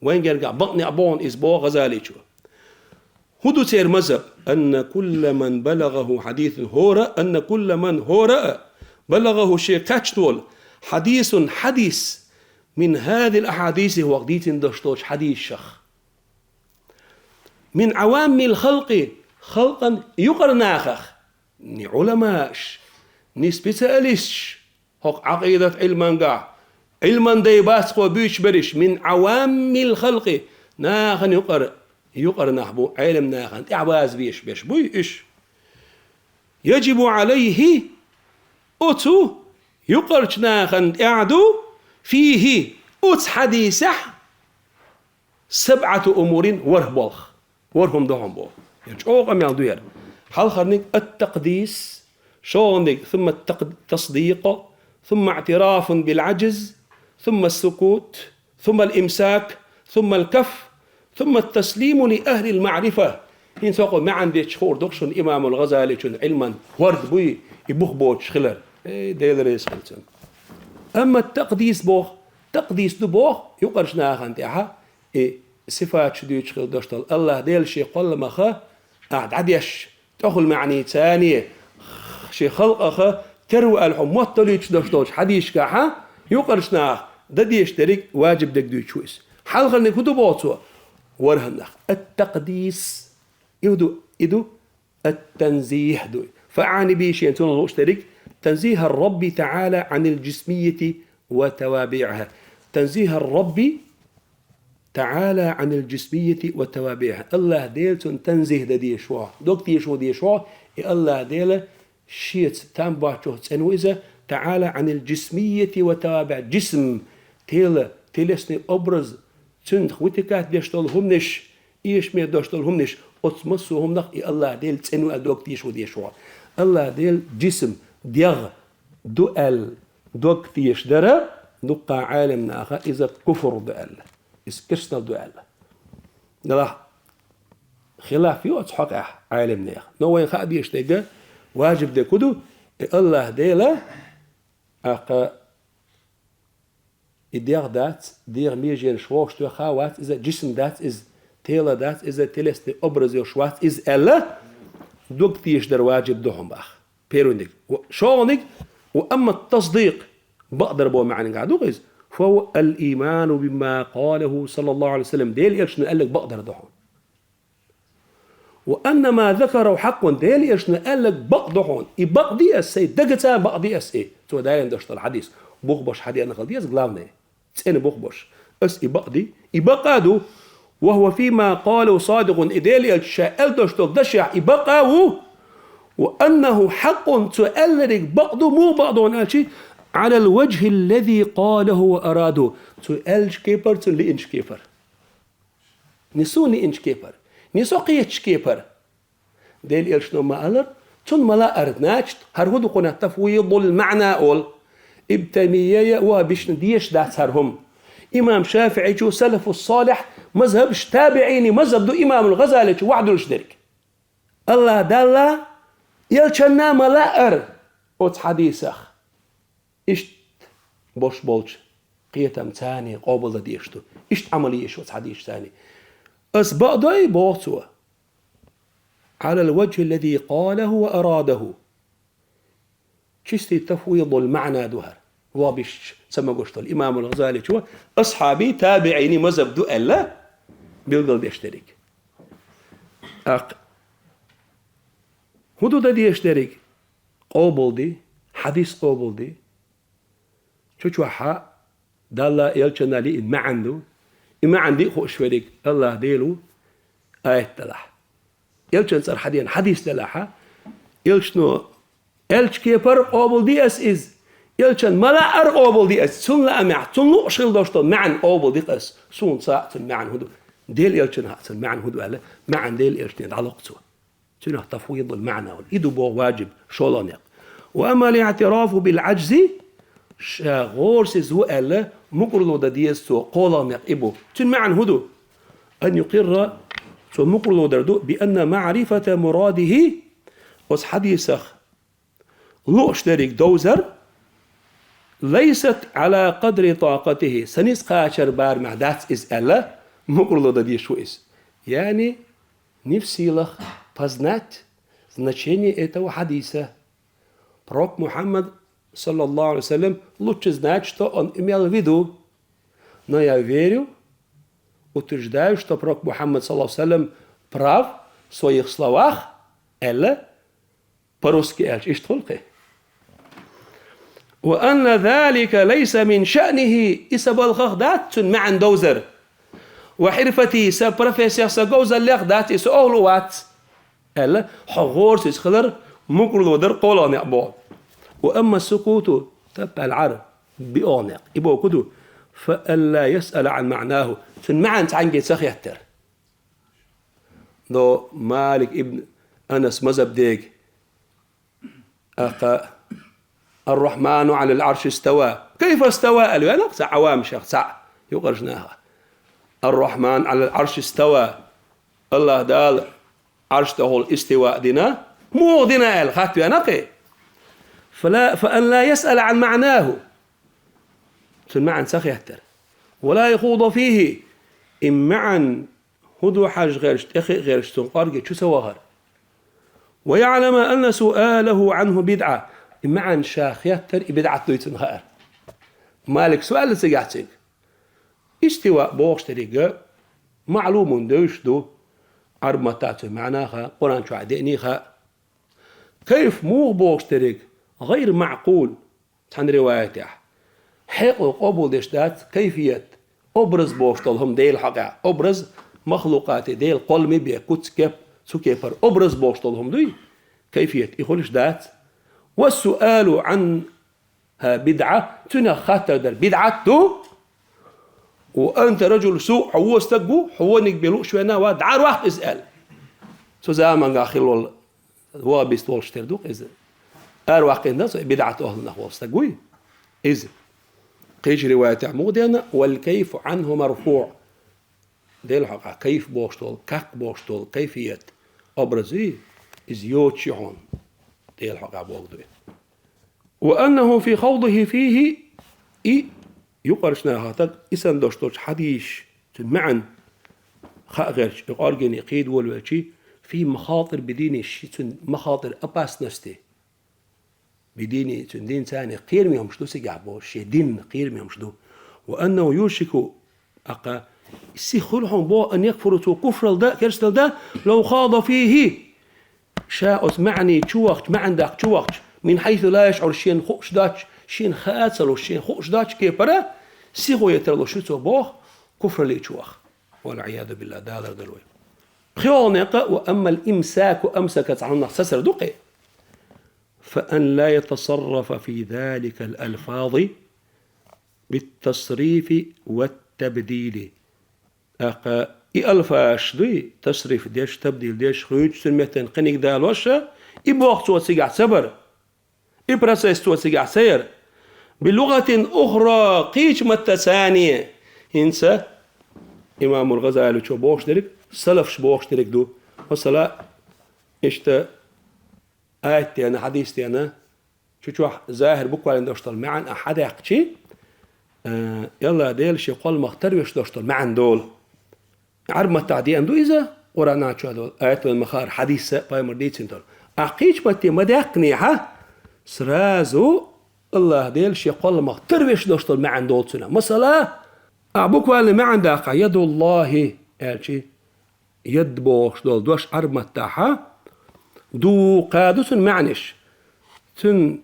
Вайн гергахь бакъ некъ бу хьуна иза, боху ГӀазаличо. ХӀун ду церан мазхаб? أن كل من بلغه حديث, хӀора, أن كل من, хӀора а, بلغه, шен кхаьчна волу, حديث, хьадис, من هذه الأحاديث, хӀокху дийцина долуш долчу хьадисех, من عوام الخلق, халкъан юкъара нахах, ни Ӏуламааш, ни специалисташ, хӀокху Ӏакъидат Ӏилмангахь, Ӏилман дай бац кхо буьйцуш берриш, من عوام الخلق, нахана юкъара, юкъара нах бу, Ӏелам нахана тӀаьхьабаза безаш берш буй уьш. يجب عليه, оцу юкъарчу нахана тӀехь ду, فيه, оцу хьадисехь, سبعة أمور, ворхӀ болх. ВорхӀ хӀума ду хьуна боху. Я чӀогӀа къамел ду яра. Хьалхарниг التقديس, шолгӀаниг ثم التق-, التصديق, ثم اعتراف بالعجز, ثم السكوت, ثم الإمساك, ثم الكف, ثم التسليم لأهل المعرفة. ХӀинца хӀокху маьӀна дечу хуур ду шуна имамул ГӀазаличун Ӏилман хӀорд буй, и бух боцуш хилар. Эй, Дела реза хила цунна. Амма такъдис боху, такъдис ду боху, юкъарчу нахана тӀехьа, и сифаташ дуьйцуш хила долуш долу АллахӀ Дела шен кхолламаха, ахь дӀадеш, тӀехула маьӀнийца, шен халкъаха терра ву аьлла хьо мотталуьйтуш долуш долчу хьадисашкахьа, юкъарчу наха дан дезаш дерриг важиб дерг дуьйцуш ву иза. Хьалхарниг хӀун ду боху цо? ВорхӀаннах. Ат-такъдис. И ду, и ду, ат-танзих ду. ФаӀани бийшен цунах лууш дерриг: تنزيه الرب تعالى عن الجسمية وتوابعها. تنزيه الرب, تعالى عن الجسمية وتوابعها. АллахӀ Дела цунна танзихӀ дан дезаш ву, дог тешо дезаш ву, и АллахӀ Дела шеца там боацачух цӀена ву иза, تعالى عن الجسمية وتوابعها. Джисм, тела, телесный образ, цундах вытекать деш долу хӀуманаш, эшаме дош долу хӀуманаш, оцу массо а хӀуманах и АллахӀ Дела цӀена ву аьлла дог тешо дезаш ву. АллахӀ Дела джисм, дегӀ ду аьлла дог тешаш дара, дуккха Ӏеламнаха иза куфр ду аьлла. Иза керстанал ду аьлла. Делахь хилаф ю оцу хьокъехь Ӏеламнехан. Но вайна хаа дезаш дерг, важиб дерг хӀун ду? И АллахӀ Дела, аккха, и дегӀ дац, дегӀан меженаш вовшахтоьхна вац иза, джисм дац иза, тела дац иза, телесный образ йолуш вац иза аьлла, дог тешаш дар важиб ду хьуна боху. Первый дерг. ШолгӀаниг, وأما التصديق, бакъдар боху маьӀнехь ду иза, فهو الإيمان بما قاله صلى الله عليه وسلم, Делан Элчано аьлларг бакъдар ду хьуна. وأن ما ذكره حق, Делан Элчано аьлларг бакъ ду хьуна. И бакъ ди ас, сайн дагца бакъ ди ас и. Цо далийна дош долу хьадис. Бух беш хьадеана хила деза, главное. ЦӀена бух беш. Ас и бакъ ди. И бакъ а ду. وهو فيما قاله صادق, и Делан Элчано ша аьлла дош долу дашехь и бакъ а ву. وأنه حق, цо аьлларг бакъ ду, муха бакъ ду аьлча, على الوجه الذي قاله وأراده. Цо аьллачу кепара, цо лиъначу кепара. Не со лиъначу кепара, не со кхетачу кепара. Делан Элчано ма-аллара, цунна ма-лаъара, значит, хӀара хӀун ду кхунах تفويض المعنى олу. Ибн Таймийя а, ваххабисташна дезаш дац хӀара хӀума. Имам ШафиӀичо, салафу салихь, мазхӀабаш, табиӀийн мазхӀаб ду имамул ГӀазаличо вахьа дуьллуш дерг. АллахӀ Далла, Элчанна ма-лаъара оцу хьадисах. Иштта бош болчу кхетам царна къобал дан дезаш ду. Иштта Ӏамал еш оцу хьадисашца царна. Ас бакъ дой, боху цо. على الوجه الذي قاله وأراده. Чистый تفويض المعنى ду хӀара. Ваххабисташ ца магош долу имамул ГӀазаличо асхьабийн, табиӀийн мазхӀаб ду аьлла, билгалдеш дерг. ТӀаккха хӀун ду дан дезаш дерг? Къобал ди, хьадис къобал ди. Чу-чохь Далла, Элчанна лиъна маьӀна ду. И маьӀна диъ хууш верг АллахӀ Дела ву, аят делахь. Элчан цӀарах хьадеана хьадис делахь, Элчано аьллачу кепара къобал ди ас иза. Элчанна ма-лаъара къобал ди ас. Цунна лаамехь, цунна лууш хила долуш долу маьӀна къобал ди ас. Суна ца хаьа цуьнан маьӀна хӀун ду. Делан Элчанна хаьа цуьнан маьӀна хӀун ду аьлла, маьӀна Делан Элчане дӀалоху цо. Цунах تفويض المعنى олу. И ду боху важиб, шолгӀа некъ. وأما الاعتراف بالعجز, ша гӀорасиз ву аьлла, мукӀарло дан деза цо, кхоалгӀа некъ и бу. Цуьнан маьӀна хӀун ду? أن يقر, цо мукӀарло дар ду, بأن معرفة مراده, оцу хьадисах лууш дерриг довзар, ليست على قدر طاقته, сан ницкъ кхачар барамехь дац иза аьлла, мукӀарло дан дезаш ву иза. Яъни, не в силах познать значение этого хьадиса. Пророк Мухьаммад, саллаллаху алейхи ва саллям, лучше знать, что он имел в виду. Но я верю, утверждаю, что Пророк Мухьаммад, саллаллаху алейхи ва саллям, прав в своих словах, аьлла, по-русски аьлча, иштта хуьлу кхин. وأن ذلك ليس من شأنه, и сан балхах дац цуьнан маьӀна довзар. وحرفته, сан профессех, сан говзаллех дац, и сан охӀла вац, аьлла, хьо гӀорасиз хилар, мукӀарло дар кхоалгӀа некъ боху. وأما السكوت, тап аьлла Ӏар, биъолгӀа некъ. И боху хӀун ду? فألا يسأل عن معناه, цуьнан маьӀна цхьаьнгге ца хеттар. До Малик ибн Анас мазхӀаб дега. Аха, الرحمن على العرش استوى. كيف استوى؟ Аьлла веана цхьа Ӏавамашех цхьаъ, юкъарчу наха. الرحمن على العرش استوى. АллахӀ Дала Ӏарш тӀехула истива дина. Муха дина аьлла, хатта веана кхин. فلا، فألا يسأل عن معناه. Цуьнан маьӀна ца хеттар. ولا يخوض فيه. И маьӀна хӀун ду хьажа гӀерташ, тӀехиъ гӀерташ, цунна кӀорге чу ца вахар. ويعلم أن سؤاله عنه بدعة. И маьӀна ша хеттар, и бидӀат дуй цунна хаьар. Малик суал ца гахь цуьнга. Истива бохуш деррига маълумун, девзаш ду, Ӏарб маттахь цуьнан маьӀна хаьа, Къуръан чохь деъний хаьа. Кайф муха бохуш деррига, гӀайр маъкъул. Цхьана риваятехь, хьекъал къобалдеш дац кайфият, Образ бохуш долу хӀума Делан хьокъехь. Образ махлукъате, Делан кхолламе бен, куц, кеп, цу кепара образ бохуш долу хӀума дуй? Кайфият, и хуьлуш дац. والسؤال عنها بدعة, цуьнах хаттар дар бидӀат ду. وأنت رجل سوء, хьо вон стаг ву, хьо вониг бен лууш вена ва, дӀа ара ваккха иза аьлла. Цу заманахь хилла волу ваххабист волуш тера ду-кх иза. Ара ваккхина дан со, бидӀат охьлунах волу стаг вуй иза. Кхечу риваятехь муха деана: والكيف عنه مرفوع. Делан хьокъехь кайф бохуш долу, как бохуш долу, кайфият, образ, иза йоцуш ю хьуна. Делан хьокъехь боху ду и. وأنه في خوضه فيه, и юкъарчу нахах стаг, и санна долуш долчу хьадисаш, цуьнан маьӀна хаа гӀерташ, и къоргене кхийда волавелчий, فيه مخاطر بدينه, ши цуьнан مخاطر, опасности. بدينه, цуьнан динца, кхераме хӀумаш ду цигахь бохуш, шен динна кхераме хӀумаш ду. وأنه يوشك, тӀаккха сиха хуьлу хьуна боху, أن يكفر, цо куфралла дан, керстаналла дан, لو خاض فيه, ша оцу маьӀне чу вахча, маьӀна даккха чу вахча, من حيث لا يشعر, шена хууш доцуш, шена хаа ца луш, шена хууш доцчу кепара, сихо ян тарлуш ю цо боху, куфралле чу ваха. والعياذ بالله, Дала лардойла вай. ПхоьалгӀа некъа, وأما الإمساك, أمسك, цхьана хӀуманах сацар ду-кх и. فأن لا يتصرف في ذلك الألفاظ بالتصريف والتبديل. ТӀаккха и алфазаш дуй, тасриф деш, табдил деш, хуьйцуш, цуьнан меттана кхиниг далош, и боху цо цигахь ца бар. И процесс цо цигахь ца яр. بلغة أخرى, кхечу маттаца. ХӀинца имамул ГӀазаличо бохуш дерг, салафаш бохуш дерг ду. Масала, иштта аят деана, хьадис деана, чу чохь захӀир буквально долуш долу маьӀна ахь хьадаьккхичий, э, Аллах Дела шен кхолламах тарвеш долуш долу маьӀна долу. Ӏарб маттахь деана ду иза, Къуръана чохь долу аят вайн ма-хаъара, хьадисца пайхамар дийцина долу. Ахь кхечу матте ма даьккхинехь, сразу Аллах Дела шен кхолламах тарвеш долуш долу маьӀна долу цуьнан. Масала, ахь буквально маьӀна даккха, يد الله аьлчий, яд бохуш долу дош Ӏарб маттахь дукха ду цуьнан маьӀнаш. Цуьнан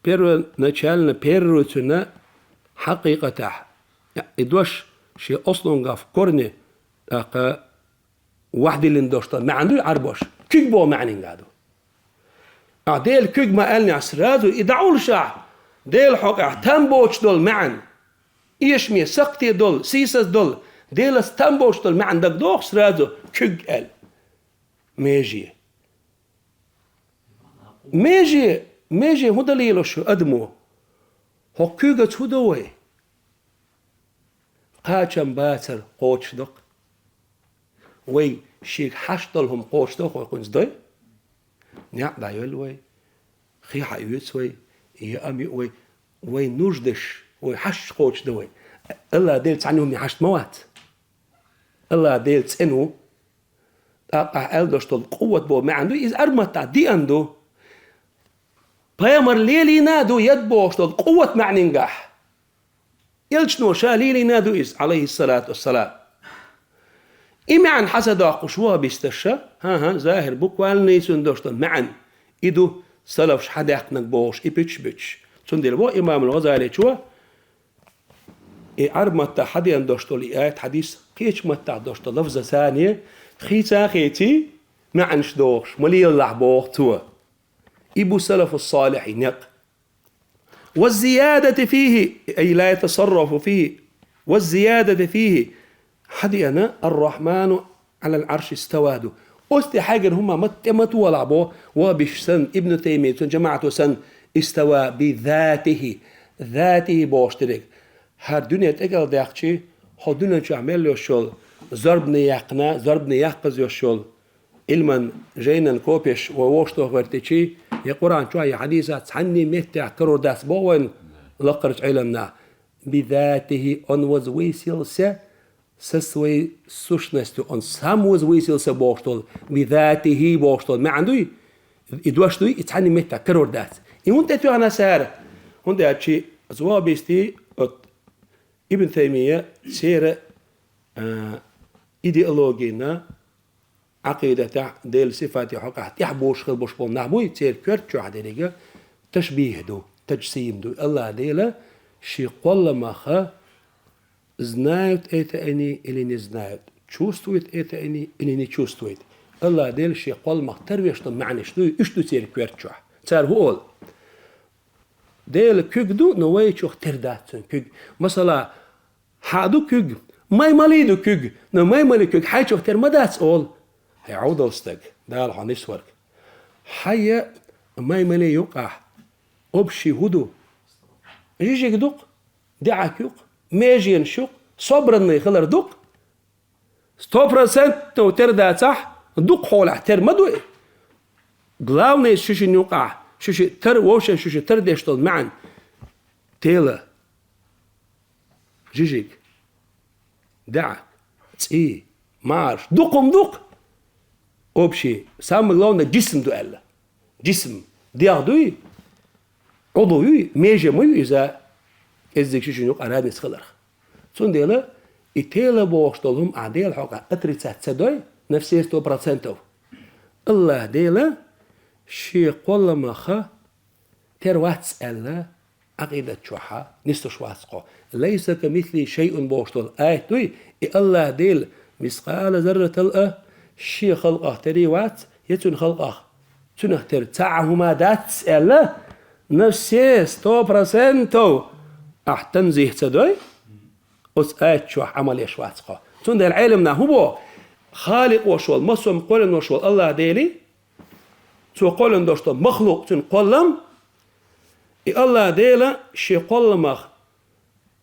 первоначально, первый цуьнан хьакъикъатехь. И дош шен основном в корне, тӀаккха вахдиллина дош ду, маьӀна дуй Ӏарбош. Куьг боху маьӀнинга ду. Ахь Делан куьг ма аьллинехь, сразу и дӀауллушехь, Делан хьокъехь там боцуш долу маьӀна. Эшаме, сакхте долу, сийсаз долу, Делаца там боцуш долу маьӀна дагадогӀу сразу куьг аьлла. Меже. Меже, меже хӀун дан лелош ю адамо? ХӀокху куьгаца хӀун до вай? Кхачам бацар кхочушдо-кх. Вай шега хьашт долу хӀума кхочушдо-кх вай кхунца, дой? НеӀ дӀайоьллу вай, хи хьаоьцу вай, яа ам ю вай, вай нуждаш, вай хьашт кхочушдо вай. Аллах Дела цхьанна хӀумане хьашт ма вац. Аллах Дела цӀена ву. ТӀаккха ахь аьлла долуш долу къуват боху маьӀна ду, иза Ӏарб маттахь деана ду. Пайхамар лелийна а ду яд бохуш долу къуват маьӀнингахь. Элчано ша лелийна а ду иза, Ӏалайхиссалату вассалам. И маьӀна хьа ца доккхуш ваххабисташа, хӀан-хӀа, захӀир буквально йисина долуш долу маьӀна, и ду салафаш хьадаьккхинарг бохуш, и пуьчаш буьтуш. Цундела боху имамул ГӀазаличо, и Ӏарб маттахь хьадеана долуш долу и аят, хьадис, кхечу маттахь долуш долу лафзаца а хийца а хийций, маьӀнаш дохуш, ма лелалахь боху цо. И бу салафус-салихьийн некъ. والزيادة فيه، أي لا يتصرف فيه. والزيادة فيه. Хьадеана الرحمن على العرش استوى ду. Оцу тӀе хьайгара хӀума ма тӀе ма толахь бо, ваххабисташ санна, Ибн Таймия, цуьнан жамаӀато санна, استوى بذاته. ذاته бохуш дерг. ХӀара дуьне тӀекӀел даьккхичий, хьо дуьнен чохь мел йолуш йолу, зорбане яьккхина, зорбане яккхаза йолуш йолу, Ӏилман жайнан копеш вай вовшахтоха гӀертичий, я Къуръан чохь, я хьадисехь цхьанний меттехь карор дац боху вайн лакхарчу Ӏеламнаха. بذاته, он возвысился со своей сущностью, он сам возвысился бохуш долу, بذاته бохуш долу маьӀна дуй, и дош дуй, и цхьанний меттехь карор дац. И хӀунда тӀетоьхна цара? ХӀунда аьлча, оцу ваххабистийн, оцу Ибн Таймия, церан, а, идеологина, Ӏакъидатехь, Делан сифатийн хьокъехь тӀаьхьабозуш хилла болуш болу нах буй, церан коьрта чохь деррига ташбихь ду, таджсим ду. Аллах Дела шен кхолламах Знают это они или не знают, чувствуют это они или не чувствуют. Аллах Дела шен кхолламах тарвеш долу маьӀнаш дуй, уьш ду церан коьртачохь. Цара хӀун олу? Делан куьг ду, но вайчух тера дац цуьнан куьг. Масала, хьан ду куьг, маймали ду куьг, но маймали куьг хьайчух тера ма дац олу. Хьай Ӏовдал стаг, Дала хьо нисварг. Хьайя маймали юкъахь, общий хӀун ду? Жижиг ду-кх, даьӀахк ю-кх, меженаш ю-кх, собранный хилар ду-кх. Сто процентов тера дацахь, дукха хьолахь тера ма ду и. Главное, шу шина юкъахь, шу ши тара вовшен, шу ши тара деш долу маьӀна. Тела, жижиг, даьӀахк, цӀий, марш, дукха хӀума ду-кх. Общий, самое главное, джисм ду аьлла. Джисм, дегӀ дуй, Ӏуду юй, меже ма ю иза, кӀеззиг шу шина юкъа разница хиларх. Цундела и тела бохуш долу хӀума ахь Делан хьокъехь отрицать ца дой на все сто процентов. Аллах Дела шен кхолламаха тера вац аьлла, Ӏакъидат чохьа нислуш вац кхо. «Лайса камислихи шайъун» бохуш долу аят дуй, и Аллах Дела мискъала зарратал а шен халкъах тера вац, я цуьнан халкъах цуьнах тера цхьа а хӀума дац аьлла, на все сто процентов ахь танзих ца дой, оцу аят чохь Ӏамал еш вац кхо. Цундела Ӏеламнаха хӀун боху? Халикъ волуш волу, массо а кхоьллина волуш волу Аллах Дели, цо кхоьллина долуш долу махлукъ, цуьнан кхоллам, и Аллах Дела шен кхолламах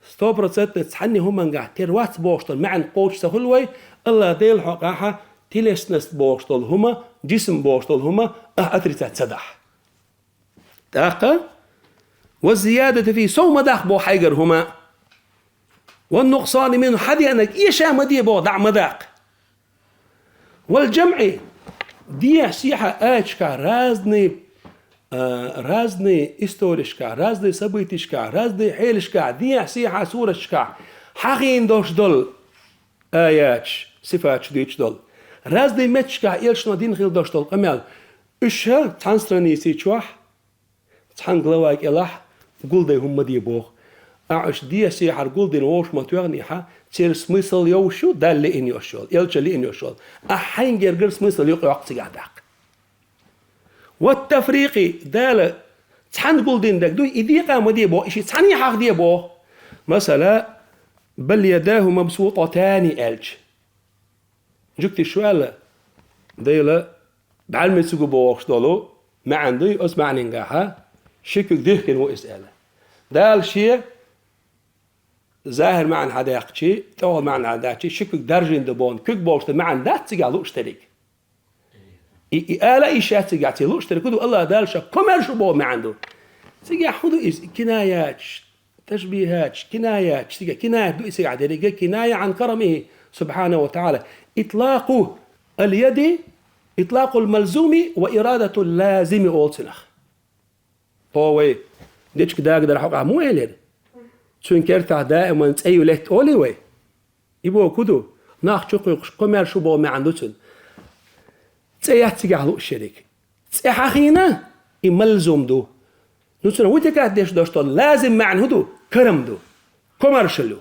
сто процентов цхьанна хӀумангахь тера вац бохуш долу маьӀна кхочуш ца хуьлу вай, Аллах Делан хьокъехь телесность бохуш долу хӀума, джисм бохуш долу хӀума ахь отрицать ца дахь. ТӀаккха: «Ва зиядата фи», сов ма даккха боху хьайгара хӀума. «Ва нукъсана минху», хьан деанарг эша ма де боху, дӀа ма даккха. «Вал джамъи», дехьа-сехьа аяташкахь разный, а, разный историяшкахь, разный событияшкахь, разный хьелашкахь, дехьа-сехьа сураташкахь хьахийна долуш долу аяташ, сифаташ дуьйцуш долу. Разный метташкахь элчано дина хила долуш долу къамел. Уьш ша цхьана страници чохь, цхьана глава кӀелахь гулдай хӀума ма де боху. Ахьа уьш дехьа-сехьара гулдина вовшах ма тоьхнехьа, церан смысл йовш ю, Далла лиъна йолуш йолу, элча лиъна йолуш йолу. Ахьа хьайна гергара смысл юкъа йоккху цигахь даккха. «Ват тафрикъи», Дала цхьана гулдина дерг дуй, и декъа ма де боху, и ши цхьаьна хьахде боху. Масала, «Бал ядаху мабсутатани» аьлча. Жуьгтиша шу аьлла, Дела бӀаьрмециг ву бохуш долу маьӀна дуй, оцу маьӀнингахьа ши куьг дихкина ву иза аьлла. Дала шен захьир маьӀна хьадаьккхичи, тӀехула маьӀна хьадаьккхичи, ши куьг даржийна ду боху, куьг бохуш ду маьӀна дац цигахь лууш дерриг. И, и ала а йиш яц цигахь, цигахь лууш дерриг хӀун ду, Аллах Дала ша комаьрша боху маьӀна ду. Цигахь хӀун ду иза? Кинаяташ, ташбихаташ, кинаяташ, цигахь кинаят ду и цигахь деррига, киная Ӏан карамихи субхьанаху ва тагӀала. Итлакъу ал-яди, итлакъул малзуми ва ирадатул лазими олу цунах. О, вай дечиг дагадар хьокъахь муха элира? Цуьнан кертахь даиман цӀе ю летта олий вай? И боху хӀун ду? Нах чу кхуьйкхуш, комаьрша боху маьӀна ду цуьнан. ЦӀе яц цигахь лууш ерриг. ЦӀе хьахийна, и малзум ду. Ну цунах вытекать деш долуш долу лазим маьӀна хӀун ду? Карам ду. Комаьршалла ю.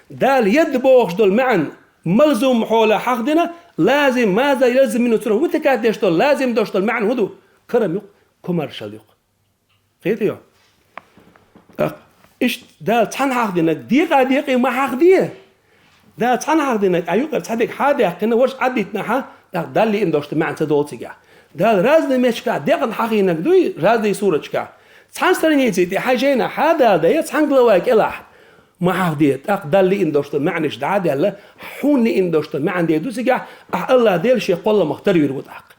Дала яд бохуш долу маьӀна малзум хьолахь хьахдина, лазим, ма за ялзаму минху, цунах вытекать деш долу, лазим долуш долу маьӀна хӀун ду? Карам ю-кх, комаьршалла ю-кх. Кхетий хьо? ТӀаккха иштта Дала цхьаьна хьахдинарг декъа-декъе ма хьахде. Дала цхьаьна хьахдинарг, а юкъара цхьа дерг хьа а даьккхина, важа Ӏаддитинехьа, тӀаккха Далла лиъна долуш ду маьӀна ца долу цигахь. Дала разный метташкахь декъана хьахийнарг дуй, разный сураташкахь. Цхьана страници тӀе хьайн жайнахь хьа а далале, цхьана глава кӀелахь ма хьахде, тӀаккха Далла лиъна долуш ду маьӀнаш дӀа а даьлла, хьуна лиъна долуш ду маьӀна де ду цигахь, ахьа Аллах Дела шен кхолламах тарвийр ву тӀаккха.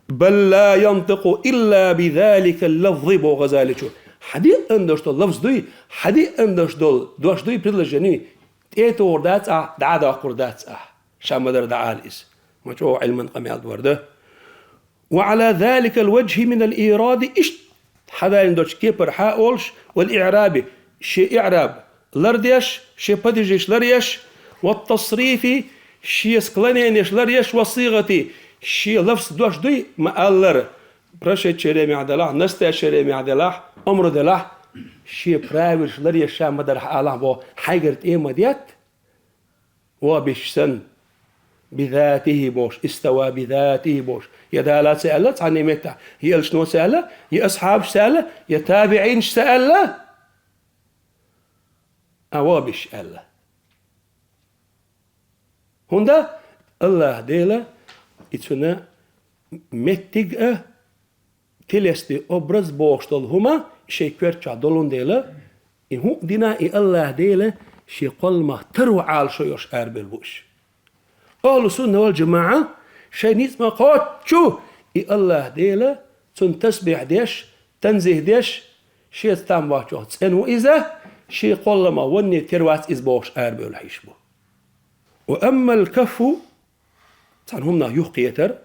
«Бал ла янтикъу илла би заликал лафзи», боху Газаличо. Хьан диъ ан долуш долу лафз дуй, хьан диъ ан долуш долу дош дуй, предложени, тӀе а тухур дац ахь, дӀа а доккхур дац ахь. Ша ма-дарра дӀаала иза. Ма чӀогӀа Ӏилман къамел ду хӀара. «Ва Ӏала заликал важхи минал иради», иштта хьадалийна долчу кепара хьа а олуш, «вал иъраби», шен иъраб лардеш, шен падежеш ларъеш, «ват тасрифи», шен склоненеш ларъеш, «ва сигъати», шен лафз дош дуй ма-аллара, прошедшее время делахь, настоящее время делахь, омра делахь, шен правилаш ларъеш ма дарра хьалахь боху, хьайгара тӀе а ма детта, вабиш санна, бизатихӀи бохуш, истава бизатихӀи бохуш, я Дала ца аьлла цхьанне меттехь, я элчано ца аьлла, я асхьабаш ца аьлла, я табиӀинаш ца аьлла, а вабиш аьлла. ХӀунда АллахӀ Дела и цуьнан меттиг а, телесный образ бохуш долу хӀума шайн коьртачохь долун дела, и хӀуъа дина и АллахӀ Дела шен кхолламах таро Ӏалашо йолуш арабевлла бу уьш. Ахьлу сунна вал жамаӀа шайн ницкъ ма кхоччу, и АллахӀ Дела цунна тасбихь деш, танзихь деш, шеца там боцчохь цӀена ву иза, шен кхолламах ванне тера вац иза бохуш арабевлла хьийзаш бу. Ва аммал каффу, цхьана хӀуманах юхакхетар,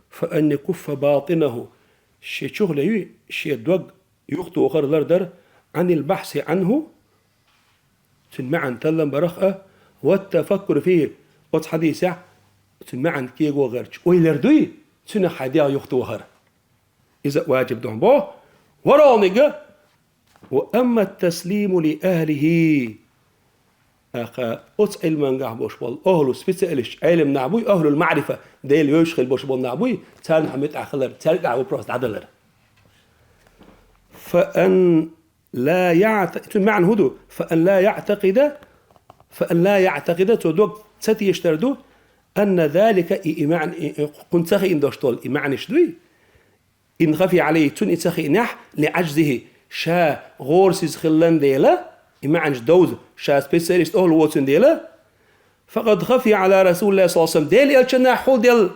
фа ан якуффа батинаху, шен чухула ю, шен дог юхатохар лардар, Ӏанил бахьси Ӏанху, цуьнан маьӀна таллам барах а, ва тафаккур фихӀи, оцу хьадисехь цуьнан маьӀна кего гӀерташ ойла яр дуй, цуьнах хьайн дегӀ юхатохар. Иза а ваджиб ду хьуна боху. ВорхӀалгӀаниг а, ва амма таслиму ли ахлихӀи. ТӀаккха оцу Ӏилмангахь болуш болу ахьлу специалисташ, Ӏелам нах буй, ахьлул маӀрифа, Дела вевзаш хила болуш болу нах буй, царна хьан муьтӀахь хилар, цаьрга ахьа вопрос дӀадалар. Фа ан ла яъта-, цуьнан маьӀна хӀун ду? Фа ан ла яътакъида, фа ан ла яътакъида, цо дог ца тешар ду, анна залика, и, и маьӀна, и, и, кхунна ца хиъна долуш долу и маьӀнаш дуй, ин хафи Ӏалайхи, цунна и ца хиънехь, ли Ӏажзихи, ша гӀорасиз хилла дела, и маьӀнаш довза, ша специалист ахьла воцун дела, факъад хафи Ӏала Расулиллахи саллаллаху Ӏалайхи ва саллам, Дела элчанна хьулделла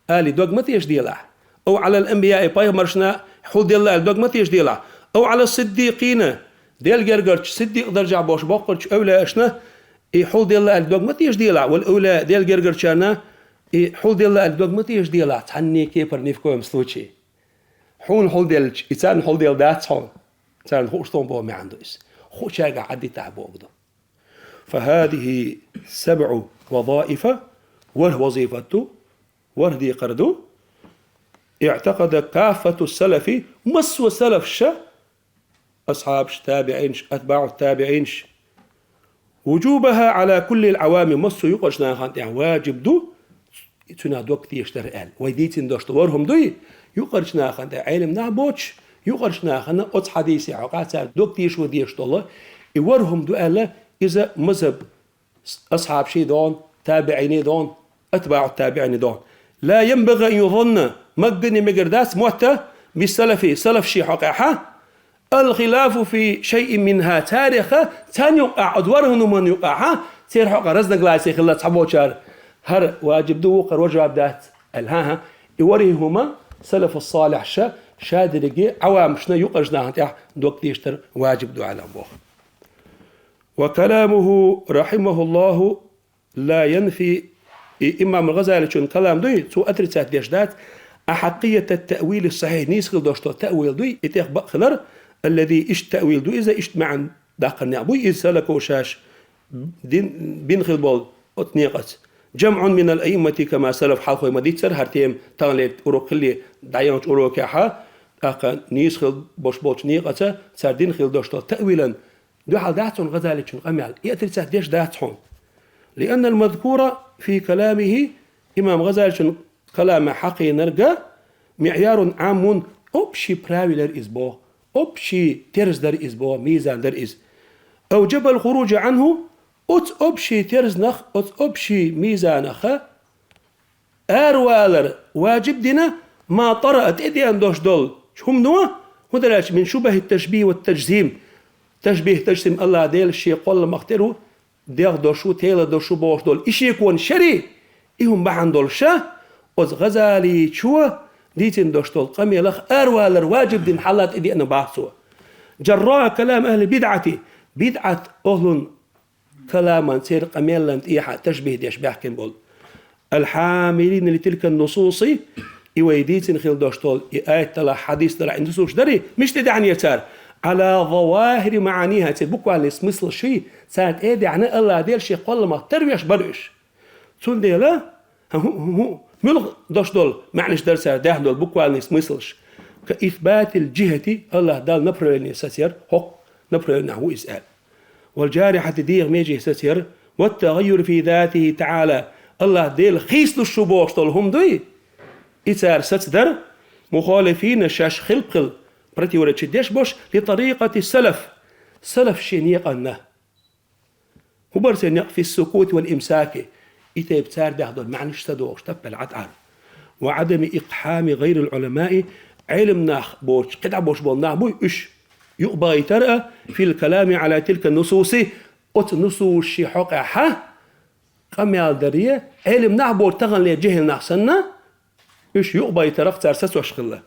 али дог ма теша делахь, ав Ӏалал анбияи, пайхамаршна хьулделла али дог ма теша делахь, ав Ӏала сиддикъина, Дела гергарчу сиддикъ даржехь болуш боккхачу эвлаяашна и хьулделла али дог ма теша делахь, вал эвлая Дела гергарчарна и хьулделла али дог ма теша делахь, цхьанне кепара ни в коем случае. Хьуна хьулделча, и царна хьулделла дац хьуна. Царна хууш ду боху маьӀна ду иза. Хуучаьргахь Ӏаддитахь боху ду. Фа хӀазихи сабӀу вазаифа, ворхӀ вазифат ду, ворхӀ декхар ду. ИӀтакъада каффату салафи, массо а салафша, асхьабаш, табиӀинаш, атбаӀу табиӀинаш, вуджубаха Ӏала куллил Ӏавами, массо а юкъарчу нахана тӀехь ваджиб ду, цуьнан дог тешдар аьлла. Вай дийцина долуш долу ворхӀ хӀума дуй, юкъарчу нахана тӀехь Ӏелам нах боцуш, юкъарчу нахана оцу хьадисе хьокъехь цара дог тешо дезаш долу, и ворхӀ хӀума ду аьлла, иза мазхаб асхьабаший дон, табиӀиний дон, атбаӀу табиӀиний дон. Ла янбагӀи ан юзанна, маггане мегар дац мотта, бис-салафи, салаф шен хьокъехьа, ал-хилафу фи шайъин минха, цареха, царна юкъахь, оцу ворхӀан хӀуманна юкъахьа, церан хьокъехь разногласие хилла цхьаболчара, хӀара ваджиб ду, вукхара важиб дац аьлла. ХӀан-хӀа, и ворхӀе хӀума салафу салихьша, шадерриге Ӏавамашна, юкъарчу нахана тӀехь дог тешдар ваджиб ду аьлла боху. Ва каламуху, рахьимахуллаху, ла янфи, и имам Газаличун калам дуй, цо отрицать деш дац, ахьаккъията таъвили сахьихь, нийса хила долуш долу таъвил дуй, и тӀех бакъ хилар, аллази, иштта таъвил ду иза, иштта маьӀна даккхар некъ буй, иза салако шаьш дин, бина хила болу оцу некъаца. ЖамӀун минал аиммати кама салаф, хьалхой ма-дийццара, хӀара тема таханлерчу урок хилале, дӀаяханчу урокехьа, тӀаккха нийса хила болуш болчу некъаца, цара дина хила долуш долу таъвилан дуьхьал дац хьуна Газаличун къамел, и отрицать деш дац хьуна. Лианнал мазкура фи каламихи, имам Газаличун калама хьакхийнарг, миъярун Ӏаммун, общий правилар иза боху, общий терз дар иза боху, мизан дар иза. Авджабал хуруджа Ӏанху, оцу общий терзнах, оцу общий мизанаха аравалар ваджиб дина, ма тӀараа, тӀедеана долуш долу хӀумано, хӀунда аьлча мин шубахӀи ташбихӀи ва таджсим, ташбихӀ, таджсим, АллахӀ Дела шен кхолламах тера ву, дегӀ долуш ву, тела долуш ву бохуш долу и шеконан шари, и хӀума бахьана долуша, оцу Газаличо дийцина долуш долу къамелах аравалар ваджиб дина хьалха тӀедеана боху цо. Джарраа калам ахьли бидӀати, бидӀат ахьлун каламан, церан къамелан тӀехьа ташбихӀ деш баьхкина болу. Алхьамилина литилкан нусуси, и вай дийцина хила долуш долу, и аят далахь, хьадис далахь, и нусуш дарий, мишта тӀедеӀнера цара? Ӏала завахири маӀаниха, церан буквальный смыслаш, цара тӀедеӀна АллахӀ Дела шен кхолламах тарвеш бара уьш. Цундела, хӀу-, хӀу-, хӀу-, муьлха долуш долу маьӀнаш дара цара даьхна долу буквальный смыслаш. Ка исбатил джихӀати, АллахӀ Далла направление сацар, хӀокху направленехь ву иза аьлла. والجارحة, дегӀан меже сацаяр, والتغير في ذاته تعالى, АллахӀ Дела хийцалуш ву бохуш долу хӀума дуй, и цара сацадар, مخالفين, шаьш хилпа-хила, противоречить деш болуш, لطريقة السلف, салаф шен некъанна. ХӀун бара церан некъ? في السكوت والإمساك, и тайпа цара дехна долу маьӀнаш ца дохуш, таппалла Ӏад Ӏар. وعدم إقحام غير العلماء, Ӏелам нах боцуш, кхидӀа болуш болу нах буй уьш, юкъабахийтар а, في الكلام على تلك النصوص, оцу нусусийн хьокъехь къамел даре, Ӏелам нах боцу таханлера жехӀил нах санна, уьш юкъабайтарах цара сацош хилла.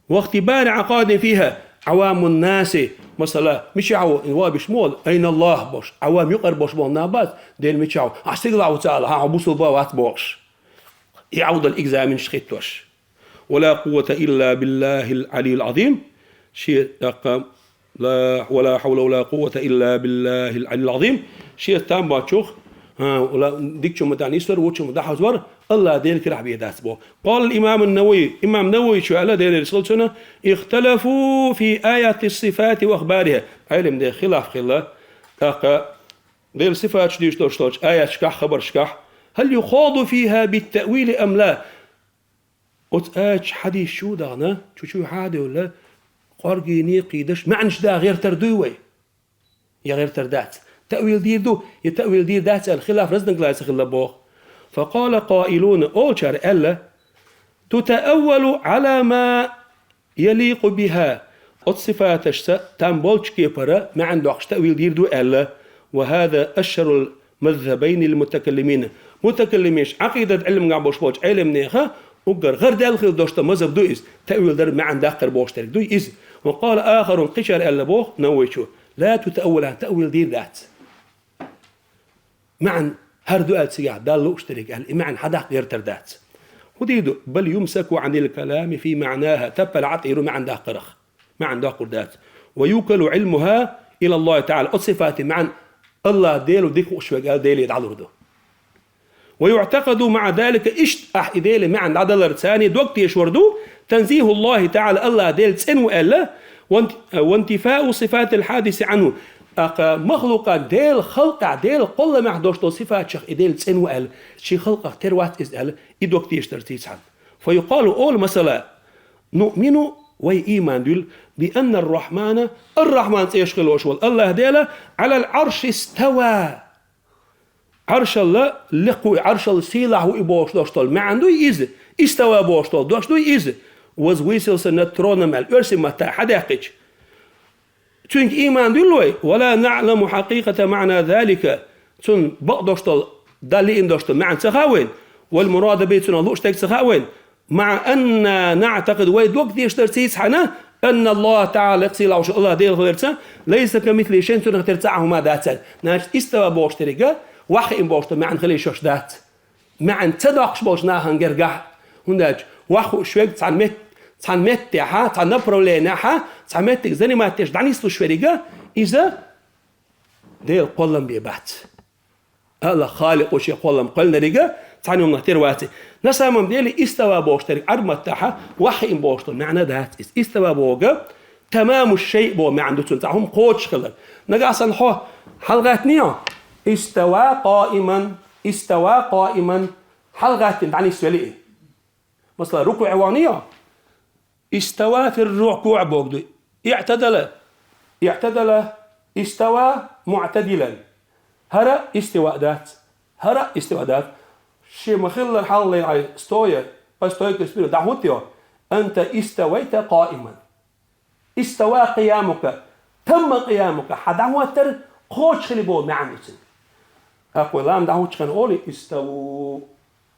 واختبار عقائدهم فيها عوام الناس, масала, мичахь ву, вабиш ма вала, أين الله бохуш, Ӏавам юкъара болуш болу нах бац, Дела мичахь ву, ахь стигалахь ву ца ала, хьан хьо бусулба вац бохуш. И Ӏовдал экзаменаш хӀиттош. ولا قوة إلا بالله العلي العظيم, шен тӀаккха لا، ولا حول ولا قوة إلا بالله العلي العظيم. Шеца там боцчух, а, вала дикачу ма дӀанисвар, вучу ма дӀахьозвар, АллахӀ Делан карахь бен дац боху. قال الإمام النووي, имам Нававичо аьлла, Дела реза хуьлда цунна: اختلفوا في آيات الصفات وأخبارها. Ӏелам нехан хилаф хилла, тӀаккха Делан сифаташ дуьйцуш долуш долчу аяташкахь, хабаршкахь: هل يخاض فيها بالتأويل أم لا؟ Оцу аяташ, хьадисаш чу а дахана, чу-чу хьа а девлла, къоргене а кхийдаш, маьӀнаш да гӀертар дуй вай? Я гӀертар дац? Таъвил дийр ду, я таъвил дийр дац аьлла, хилаф, разногласие хилла боху. فقال قائلون, олучара аьлла: تتأول على ما يليق بها. Оцу сифаташца там болчу кепара маьӀна доккхуш таъвил дийр ду аьлла. وهذا أشهر المذهبين للمتكلمين. Мутакаллимин, Ӏакъидат Ӏилманехь болуш болчу Ӏелам нехан уггар гӀардаьлла хилла долуш долу мазхӀаб ду иза, таъвил дар, маьӀна даккхар бохуш дерг ду иза. وقال آخرون, кхечара аьлла боху Нававичо: لا تتأول, таъвил дийр дац. МаьӀна хӀара ду аьлла цигахь Далла лууш дерг аьлла, и маьӀна хьадаккха гӀертар дац. ХӀун дийр ду? بل يمسك عن الكلام في معناها, таппалла Ӏад Ӏийр ву маьӀна даккхарах. МаьӀна доккхур дац. ويوكل علمها إلى الله تعالى. Оцу сифатийн маьӀна АллахӀ Дела ву дика хууш верг аьлла, Деле дӀалур ду. ويعتقد مع ذلك, иштта ахь и Делан маьӀна дӀадаларца дог тешор ду, تنزيه الله تعالى, АллахӀ Дела цӀена ву аьлла, وانت-، وانتفاء صفات الحادث عنه. ТӀаккха махлукъат, Делан халкъехь, Делан кхолламехь долуш долу сифаташах и Дела цӀена ву аьлла, шен халкъах тера вац иза аьлла, и дог тешдарца цхьаьна. فيقال, олу, масала, نؤمن, вай ийман дуьллу, بأن الرحمن, Ар-Рахьман цӀе йолуш хилла волуш волу АллахӀ Дела, على العرش استوى. Ӏаршалла лекха ву и, Ӏаршалла сийлахь ву и бохуш долуш долу маьӀна дуй иза, истава бохуш долу дош дуй иза, вазвысился над троном аьлла, оьрсийн маттахь хьадаьккхича. Цуьнга ийман дуьллу вай, ولا نعلم حقيقة معنى ذلك, цунна бакъдолуш долу, Далла лиъна долуш долу маьӀна ца хаьа вайна, والمراد به, цунах лууш дерг ца хаьа вайна, مع أننا نعتقد, вай дог тешдарца цхьаьна, أن الله تعالى, лекха сийлахь волуш АллахӀ Дела хиларца, ليس كمثله شيء, цунах тера цхьа а хӀума дац аьлла. Значит, истава бохуш дерг, ваьххиъна бохуш долу маьӀна хила йиш йолуш дац. МаьӀна ца доккхуш болчу нахана гергахь, хӀунда аьлча ваьххуш верг цхьана мет-, цхьана меттехьа, цхьана направленехьа, цхьа меттиг занимать деш дӀанислуш верг, иза Делан кхоллам бен бац. АллахӀ Халикъ ву, шен кхоллам кхоьллинарг, цхьана хӀуманах тера вац и. На самом деле, истава бохуш дерг Ӏарбийн маттахьа ваьххиъна бохуш долу маьӀна дац иза. Истава бохург тамаму шайъ боху маьӀна ду цунна, цхьа хӀума кхочуш хилар. Нагахь санна хьо хьалагӀаьттиний хьо: استوى قائما, استوى قائما, хьалагӀаьттина дӀанисвели и. Масала, рукуӀе ваханий хьо: استوى في الركوع бохург ду. اعتدل, اعتدل, استوى معتدلا. ХӀара истива дац. ХӀара истива дац. Шен ма-хиллара хьалха лайна хьайн стоя, по стойке смирно дӀахӀуттий хьо: أنت استويت قائما. استوى قيامك. تم قيامك. Хьан дӀахӀоттар кхочуш хили боху маьӀна ду цуьнан. ТӀаккха вай лам дӀахӀуттучу хенахь олий: استووا,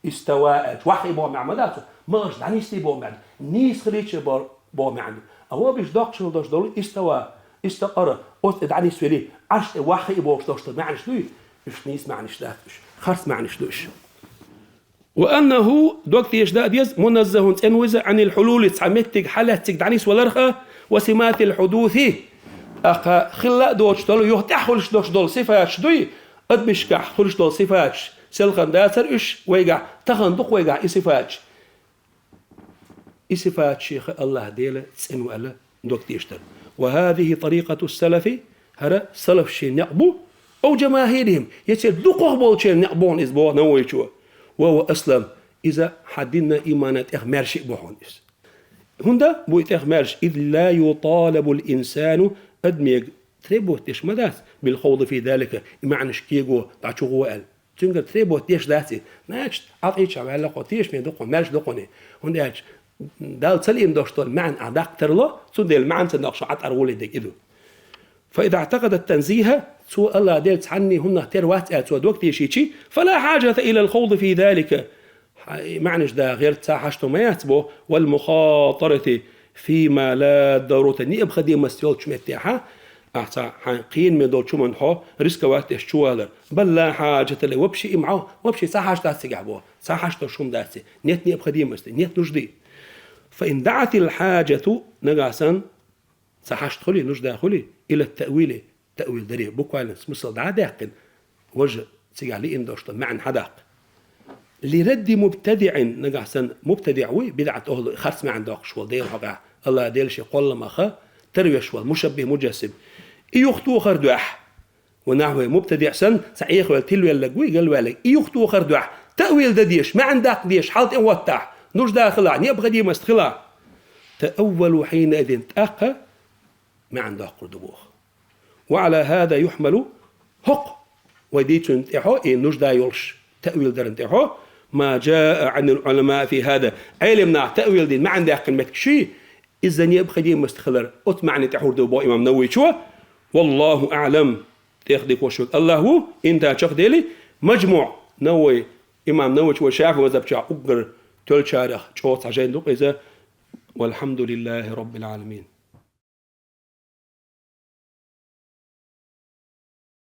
استوى аьлча, ваьххий боху маьӀна ма дац, магӀаш дӀанислий боху маьӀна, нийса хилийча бо-, боху маьӀна ду. А вон беш доккхуш хила долуш долу истава, истакъара, оцу тӀе дӀанисвели, Ӏарш тӀе ваьххий бохуш долуш долу маьӀнаш дуй, уьш нийса маьӀнаш дац уьш, харц маьӀнаш ду уьш. وأنه, дог тешаш дан а деза, منزه, цӀена ву иза, عن الحلول, цхьа меттиг хьалаьцциг дӀанисваларх а, وسمات الحدوث, тӀаккха хилла а доцуш долу, юха тӀаьхьа хуьлуш долуш долу сифаташ дуй, адамашкахь хуьлуш долу сифаташ, селхана дацара уьш вайгахь, тахана ду-кх вайгахь и сифаташ. И сифаташех а АллахӀ Дела цӀена ву аьлла дог тешаш дар. وهذه طريقة السلف ХӀара салафашийн некъ бу, أو جماهيرهم, е церан дукхагӀболчеран некъ бу хьуна иза, боху Нававичо. وهو أسلم, иза хьан динна, иманна тӀех маьрша а бу хьуна иза. ХӀунда бу и тӀех маьрша? إذ لا يطالب الإنسان, адамега требовать деш ма дац, بالخوض في ذلك, и маьӀнаш кего, дӀа чу гӀо аьлла. Цуьнгара требовать деш дац и. Значит, Ӏа тӀе чу ваьлла кхо, тешаме ду кхо, маьрша ду кхо. ХӀунда аьлча Далла ца лиъна долуш долу маьӀна ахь даккха тарло, цундела маьӀна ца доккхуш Ӏа тӀера гӀоле дерг и ду. فإذا اعتقد التنزيه, цо АллахӀ Дела цхьанне хӀуманах тера вац аьлла цо дог тешийчи, فلا حاجة إلى الخوض في ذلك. Хьан и маьӀнаш да гӀерта цхьа хьашто ма яц бо, والمخاطرة فيما لا ضرورة, необходимость йолчу меттехьа, ахь цхьа хьайн кхенаме долчу хӀуманна хьо рисковать деш чувалар. بل لا حاجة إليه, вообще и ма хьо, вообще цхьа хьашт дац цигахь бо, цхьа хьашт долуш хӀума дац, нет необходимости, нет нужды. فإن دعت الحاجة, нагахь санна цхьа хьашт хуьлий, нужда хуьлий, إلى التأويل, таъвил даре, буквально смысл дӀа а даьккхина, важа цигахь лиъна долуш долу маьӀна хьадаккха. لرد مبتدع, нагахь санна мубтадиӀ вуй, бидӀат охӀлу, харц маьӀна доккхуш волу Делан хьокъехь, АллахӀ Дела шен кхолламах тарвеш волу мушаббих, муджассим. И юхатохар дуьхьа. ونحوه, мубтадиӀ санна, цхьа Ӏехавелла, тилвелларг вуй, галваьлларг. И юхатохар дуьхьа, таъвил дан дезаш, маьӀна даккха дезаш, хьал тӀе а хӀоттахь, нужда хилахь, необходимость хилахь. تأولوا حينئذ, тӀаккха маьӀна доккхур ду боху. وعلى هذا يحمل, хӀокху вай дийцинчу тӀехьо, и нужда йолуш таъвил даран тӀехьо, ما جاء عن العلماء في هذا, Ӏелам наха таъвил дина, маьӀна даьккхина меттигаш, иза необходимость хилар оцу маьӀна тӀехь хӀур ду боху имам Нававичо. والله أعلم, тӀех дика веш верг АллахӀ ву, инта чекхдели, Мажмуъ, Навави, имам Нававичо вай ШафиӀи мазхаб чохь уггар тоьллачарах чӀогӀа цхьа жайна ду-кх иза. والحمد لله رب العالمين.